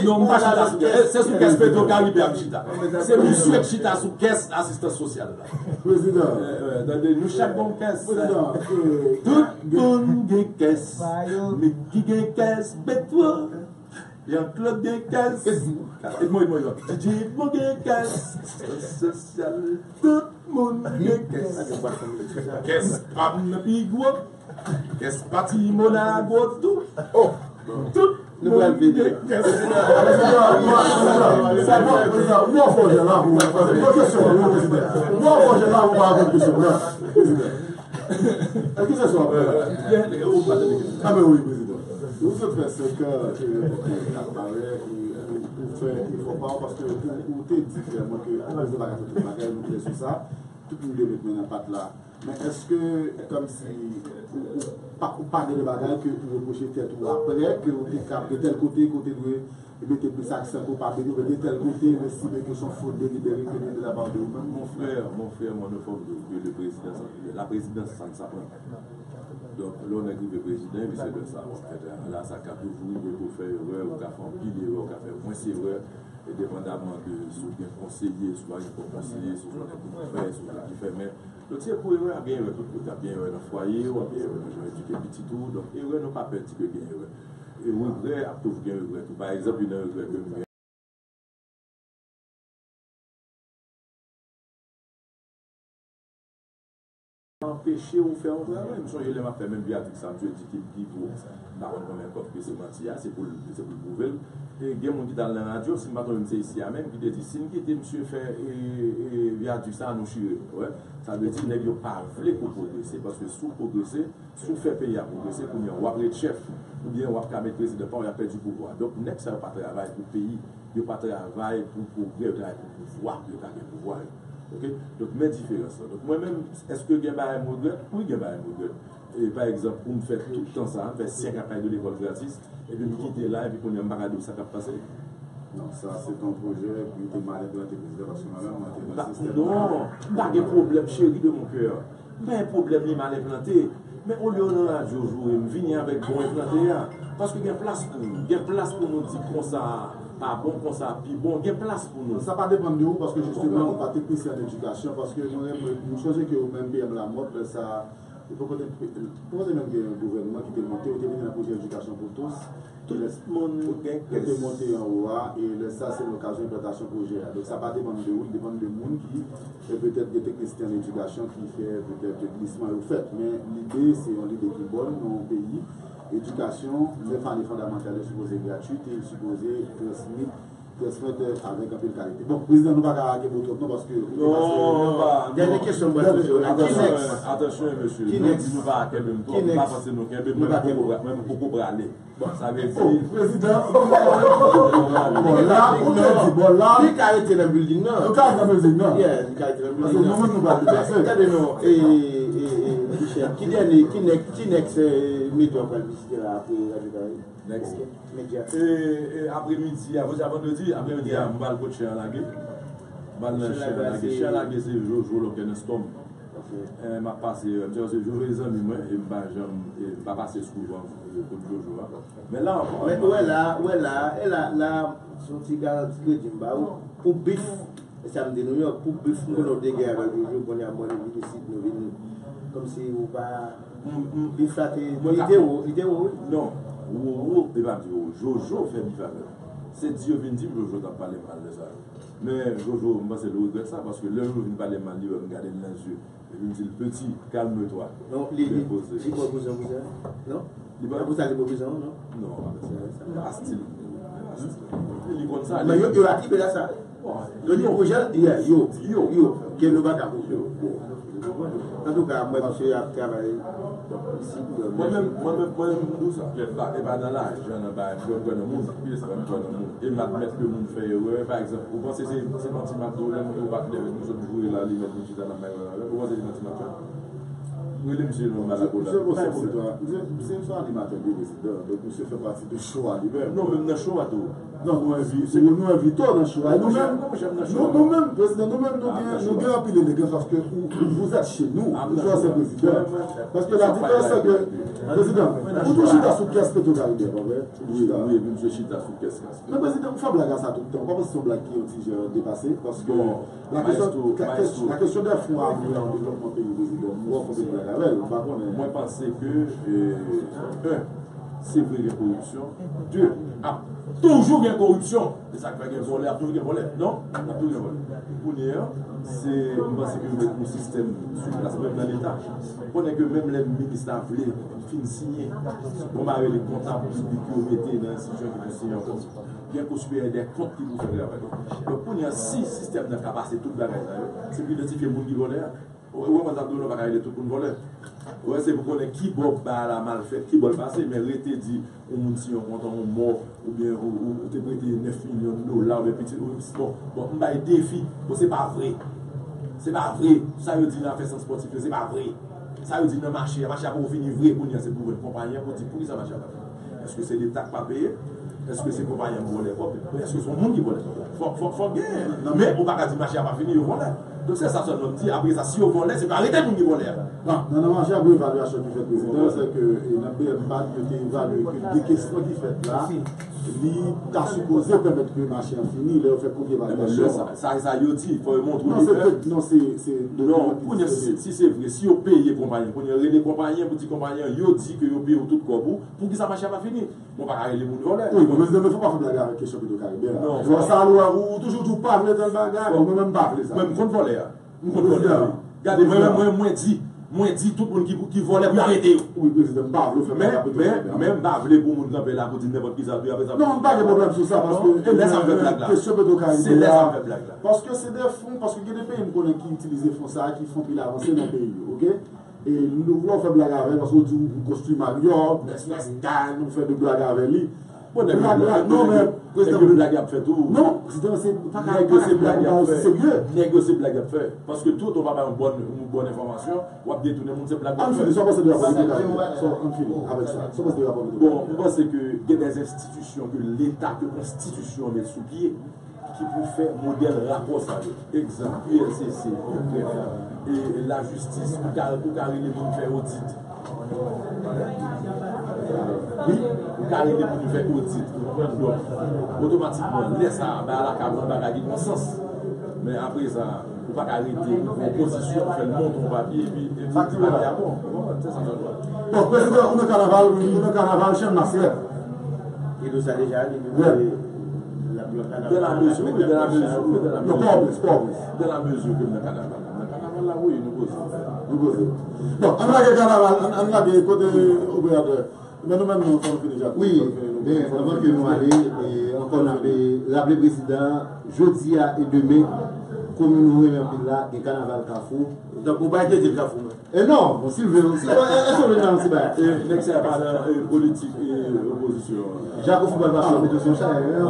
Non, m pa chita sou kès. Se sou kès Petro Caribe a m chita. Se misye k chita sou kès asistans sosyal la. Prezidan. Eh, eh, tande, nou chak gen yon kès. Prezidan, eh, tout moun gen kès. Mickey gen kès, Petro. Jean-Claude gen kès. Edmond, Edmond, Edmond. Didi Edmond gen kès. Sosyal. Tout moun gen kès. Kès pa m nan pi gwo. Kès pa ti Monago tou. Oh. Tout moun gen kès. Mwen fò jè la pou mwen. Mwen fò jè la pou mwen. Èske se sou apèl la? Ah, ben wi, prezidan. Ou sot fè senk an, e, ou, ou, ou fè efò pa w, paske ou, ou te di klèman ke akoz de bagay, tout bagay, nou klè sou sa, tout moun dwe met men nan pat la. Men èske, kòmsi, ou, ou pa, ou pa gen de bagay ke ou repwoche tèt ou apre, ke ou te ka gen tèl kote, kote dwe mete plis aksan ke w pa mete, oubyen gen tèl kote w estime ke se yon fot delibere ke gen de la pa de ou menm? Mon frère, mon frère, mon enfant, que le président, la présidence, ça ne s'apprend pas. Donk, lè yon nèg rive prezidan, epi se lè sa w ap fè travay la. Sa ka toujou rive pou w fè erè, ou ka fè anpil erè, ou ka fè mwens erè, e depandaman de si w gen konseye, si w pa gen bon konseye, si w se yon nèg ki ouvè, si w se yon nèg ki fèmen. Donk, se pou erè, ap gen erè tout kote, ap gen erè nan fwaye w, ap gen erè nan jan w edike pitit ou. Donk, erè, nou pa pè di ke gen erè. E regrè, ap toujou gen regrè tou. Pa egzanp, youn nan regrè ke m gen, anpeche w fè yon travay. M sonje lè m ap fè menm vyadik sa, m sot di ki, ki vo, m pa konn konbyen kòb ke se manti a, se pou l, se pou l pwouve l. E gen moun ki t al nan radyo, si m pa twonpe m se isi a menm, ki te di, si n kite misye fè, e, e, vyadik sa, nou chire l. Wè, sa vle di nèg yo pa vle pou w pwogrese, paske si w pwogrese, si w fè peyi a pwogrese, kounye a w ap ret chèf, oubyen w ap ka met prezidan pa w, y ap pèdi pouvwa. Donk, nèg sa yo pa travay pou peyi, yo pa travay pou pwogrè, yo travay pou pouvwa, pou yo ka gen pouvwa yo. Ok? Donk, men diferans lan. Donk, mwen menm, èske gen bagay m regrèt? Wi, gen bagay m regrèt. E, pa egzanp, pou m fè tout tan sa, m fè senk an kay de lekòl gratis, epi m kite la, epi kounye a m pa ka di w sa k ap pase. Non, sa se te yon pwojè ki te mal enplante, prezidan, paske mwen menm, mwen te nan sistèm la. Non, m pa gen pwoblèm, chéri de mon cœur. M pa gen pwoblèm li mal enplante. Men olye w nan radyo joure m, vini avèk bon enplante a. Paske gen plas pou nou. Gen plas pou nou di konsa pa bon, konsa pi bon. Gen plas pou nou. Sa pa depann de ou, paske jisteman, ou pa teknisyen an edikasyon, paske mwen, mwen, m sonje ke ou menm P M Lamothe, lè sa, Li poko te, poko te menm gen yon gouvènman ki te monte, yo te vini nan pwojè Edikasyon pou Tous. Tout moun gen kès. Yo te monte anwo a, e lè sa, se lokazyon enplwantasyon pwojè a. Donk, sa pa depann de ou, li depann de moun ki, e petèt, gen teknisyen an edikasyon ki fè, petèt, glisman yo fèt. Men lide, se yon lide ki bòn nan yon peyi. Edikasyon, nèf ane fondamantal yo sipoze gratwit e yo sipoze transmit transmèt avèk anpil kalite. Bon, prezidan, nou pa ka kenbe w twòp non, paske ou te pase. Non, pa, dènye kesyon, mwen poze w la. Ki nèks? Atansyon, mesye, nou di nou pa kenbe m twòp, m pa panse nou kenbe m, mwen poko pra-, mwen poko prale. Sa vle di, prezidan, bon, la, ou te di, bon, la, li ka rete nan building nan. Li ka rete nan building nan. Yeah, li ka rete nan building nan. Paske nou menm nou pa deplase. Gade non, e, e, e, Michel, ki dènye, ki nèks, ki nèks, e, medya w pral vizite la apre Radyo Karayib? Nèks. Medya. E, e, apremidi a, jodi a vandredi, apremidi a, m pral kot Chen an lage. M pral nan Chen an lage. Chen an lage se Jojo Lòkè nan Storm. E, m ap pase, e, m se paske Jojo e zanmi mwen, e m pa janm, e m pa pase souvan, e, kot Jojo a. Men la ankò. Men ou wè la, ou wè la, e la, la, se yon ti garanti kredi m ba ou, pou bif. E sa m di Nouyòk, pou bif m konnen w te gen avèk Jojo, kounye a mwen nou vin isit, nou vin kòmsi ou pa. Bif la te, li te wo, li te wo, wi. Non, wo, wo, e pa m di wo. Jojo fè bif avè m. Se di yo vin di m Jojo t ap pale m mal de sa yo. Men Jojo, m panse l regrèt sa, paske lè Jojo vin pale m mal, li wè m gade l nan zye. Epi m di l, peti, kalme-toi. Non, li, li, li pran bouzen, bouzen. Non? Li pran pou sa, li pran bouzen, non? Non, pa stil. Li konn sa. Men yo, yo atribe la sa. Yo di pwojè, yo, yo, yo, ke nou pa ka pou yo. Antouka, mwen, misye ap travay isit. Mwen menm, mwen menm, mwen menm, m di w sa. E pa nan lajan, nan bagay, mwen kwè nan moun. Mwen kwè nan moun. E m admèt ke moun fè erè. Pa egzanp, ou panse se, se manti m ap di w, lè moun yo pa klè, nou sot joure la, li mèt vin chita nan bagay avè m. Ou panse se manti m ap fè? Rele misye non, m al ak ou la. Misye, misye se yon animatè byen, prezidan. Donk, misye fè pati de show a li menm. Non, menm nan show a tou. Non, nou envi-, nou, nou envite w nan show a. E nou menm, nou, nou menm, prezidan, nou menm, nou gen, nou gen anpil elegans paske ou, vous êtes chez nous, ou se prezidan. Paske la diferans se ke, prezidan, ou tou chita sou kès Petro Caribe, pa vre? Wi, wi, misye chita sou kès la. Men prezidan, ou fè blag a sa tout tan. Ou pa panse se yon blag ki yon ti jan depase? Paske la kesyon, la kesyon de fon a vre an devlopman peyi, prezidan, nou wè w fè anpil blag avè l, ou pa konnen. Mwen panse ke, e, en, se vre gen koripsyon. De, ap toujou gen koripsyon. Se sa k fè gen vòlè, ap toujou gen vòlè. Non? Ap toujou gen vòlè. Kounye a, se, m panse ke yo met yon sistèm sou plas, menm nan Leta. Konnen ke menm lè minis la vle fin siyen, bon, m a rele kontab, big yo mete nan enstitisyon ki pou siyen ankò. Gen kou siperyè dè kont ki pou fè travay. Donk, kounye a, si sistèm nan ka pase tout bagay sa yo, se pou idantifye moun ki vòlè a. Ou, ou konprann sa m di w la, ou pa ka rele tout moun vòlè. Ou wè, se pou konnen ki bò bagay la mal fèt, ki bò l pase, men rete di yon moun siyen yon kontra, yon mò, oubyen ou, ou, ou te prete nèf milyon dola, oubyen pitit, ou, bon, bon, m bay defi, bon, se pa vre. Se pa vre. Sa yo di nan afè sant spòtif yo, se pa vre. Sa yo di nan mache a, mache a poko fini vre, kounye a se pou jwenn konpayi an pou di poukisa mache a pa fini. Èske se Leta k pa peye? Èske se konpayi an k vòlè kòb? Èske se yon moun ki vòlè kòb la? Fòk, fòk, fòk genyen. Men ou pa ka di mache a pa fini, yo vòlè. Donk se sa sèlman m di. Apre sa, si yo vòlè, se pou arete moun ki vòlè a. Bon, nan, nan mache a, gen evalyasyon ki fèt, prezidan, se ke, e, nan B M BAD, yo te evalye ke dekesman ki fèt la, li ta sipoze pèmèt ke mache an fini, lè yo fè kout evalyasyon. Sa, sa yo di, fò yo montre w li fèt. Non, se, non, se, se, non, kounye a, si, si se vre, si yo peye konpayi an, kounye a, rele konpayi an pou di konpayi an, yo di ke yo peye w tout kòb ou, poukisa mache a pa fini? Mwen pa ka rele moun vòlè. Wi, men prezidan, men fò pa fè blag avèk kesyon Petro Caribe a. Non. Lè sa, ou, ou toujou di w pa vle tèl bagay, bon, mwen menm m pa vle sa. Mwen, m konn vòlè a. M konn vòlè a. Gade, mwen, mwen, mwen di, mwen di tout moun ki, ki vòlè pou yo arete yo. Wi, prezidan, m pa vle w fè blag avèk Petro Caribe a. Men, men, men m pa vle pou moun kanpe la pou di nenpòt kisa, tou apre sa. Non, m pa gen pwoblèm sou sa, paske, e, lè sa m fè blag la. Kesyon Petro Caribe a. Se lè sa m fè blag la. Paske se de fon, paske gen de peyi m konnen ki itilize fon sa a, ki fè anpil avanse nan peyi yo, oke? E nou, lè w fè blag avè l, paske w di w konstwi Marriott, Mercedes, Skyline, ou fè de blag avè li. Bon, nèg yo, blag la, non, men, nèg yo blag y ap fè tou. Non, prezidan, se pa ka, nèg yo se blag y ap fè. Serye. Nèg yo se blag y ap fè. Paske tout ou pa bay yon bòn, yon bòn enfòmasyon, w ap detounen moun, se blag w ap fè. Ann fini, sa w panse de rapò Petro Caribe? Sa, ann fini avèk sa. Sa w panse de rapò Petro Caribe? Bon, mwen panse ke gen de enstitisyon ke Leta, ke konstitisyon an met sou pye, ki pou fè modèl rapò sa yo. Egzanp, U L C C, e, lajistis, ou ka, ou ka rele moun fè odit. Wi, ou ka rele moun fè odit, ou pran dòt. Otomatikman, lè sa a, bagay la ka pran bagay ki gon sans. Men apre sa, Pa ka rete pou opozisyon fè l monte yon papye epi, epi papye a bon. Ou konprann? Se sa m konprann. Bon, prezidan, ou nan kanaval, wi, ou nan kanaval, Channmas, rèp. Li di w sa deja, li di w l ap nan kanaval. Dans la mesure, wi, dans la mesure, wi, dans la mesure. Non, Pòtoprens, Pòtoprens. Dans la mesure ke m nan kanaval. M nan kanaval la, wi, nou koze. Nou koze. Bon, ann lage kanaval, ann, ann lage kote operatè. Men nou menm, nou, fò nou fini, Jacques. Wi, men anvan ke nou ale, e, ankò n ap, e, raple prezidan, jodi a e demen, komin nou renmen anpil la, gen kanaval Kafou. Donk, ou pa entèdi l Kafou, non? E non, bon, si l vle, si, e, e, èske w vle nan ti bagay? E, nèg sa pa nan, e, politik, e, opozisyon an. Jacques Football Passion, mete sou chay, hein?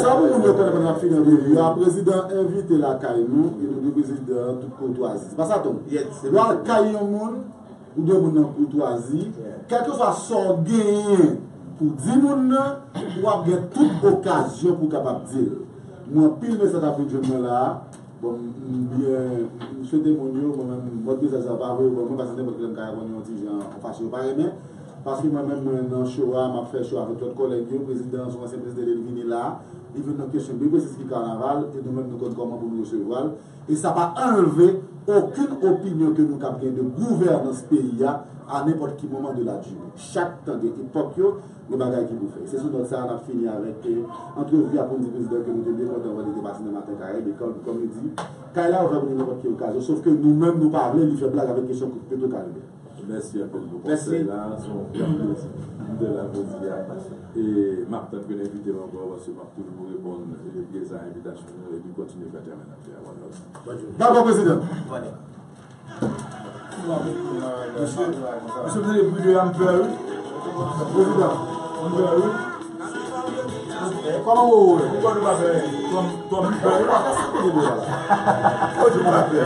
Sa pou moun yo konnen pandan n ap fini an debi a, prezidan envite lakay nou, e nou di prezidan tout koutwazi. Se pa sa, Tom? Yes, se vre. Ou al kay yon moun, ou dwe moun nan koutwazi, kèlkeswa sa w genyen pou di moun nan, w ap gen tout okazyon pou w kapab di l. Mwen, anpil mesaj ap vin jwenn mwen la a. Bon, m, m byen, m swete moun yo, mwen menm, mòd mesaj sa pa voye ban mwen, paske nenpòt kilè m ka reponn yo yon ti jan, yon fason yo pa renmen. Paske mwen menm, mwen nan show a, m ap fè show avèk lòt kòlèg yo, prezidan, se yon ansyen prezidan, lè l vini la, li vin nan kesyon byen presis ki kanaval, e nou menm nou konn kòman pou nou resevwa l. E sa pa anlve okenn opinyon ke nou kab gen de gouvènans peyi a, a nenpòt ki moman de la durée. Chak tan gen epòk yo, gen bagay ki pou fè. Se sou nòt sa a n ap fini avèk, eh, antrevi a pou n di prezidan ke nou te byen kontan wè li te pase nan Maten Karayib. E kòm, kòm li di, kay la ouvè pou li nenpòt ki okazyon. Sòf ke nou menm, nou pa vle li fè blag avèk kesyon Petro Caribe. Mèsi anpil pou konsèy la. Se yon gran plezi. M te la jodi a. E m ap tann ke n envite m ankò, paske m ap toujou reponn, eh, prezan envitasyon nou epi kontinye fè travay n ap fè a. One love. Dakò, prezidan. Mesye, mesye, m tande bri de a, m pè, wi. Prezidan, m pè, wi. Kòman ou, ou konn ou pa fè twa, twa bri pè, wi. Ou di m pa pè.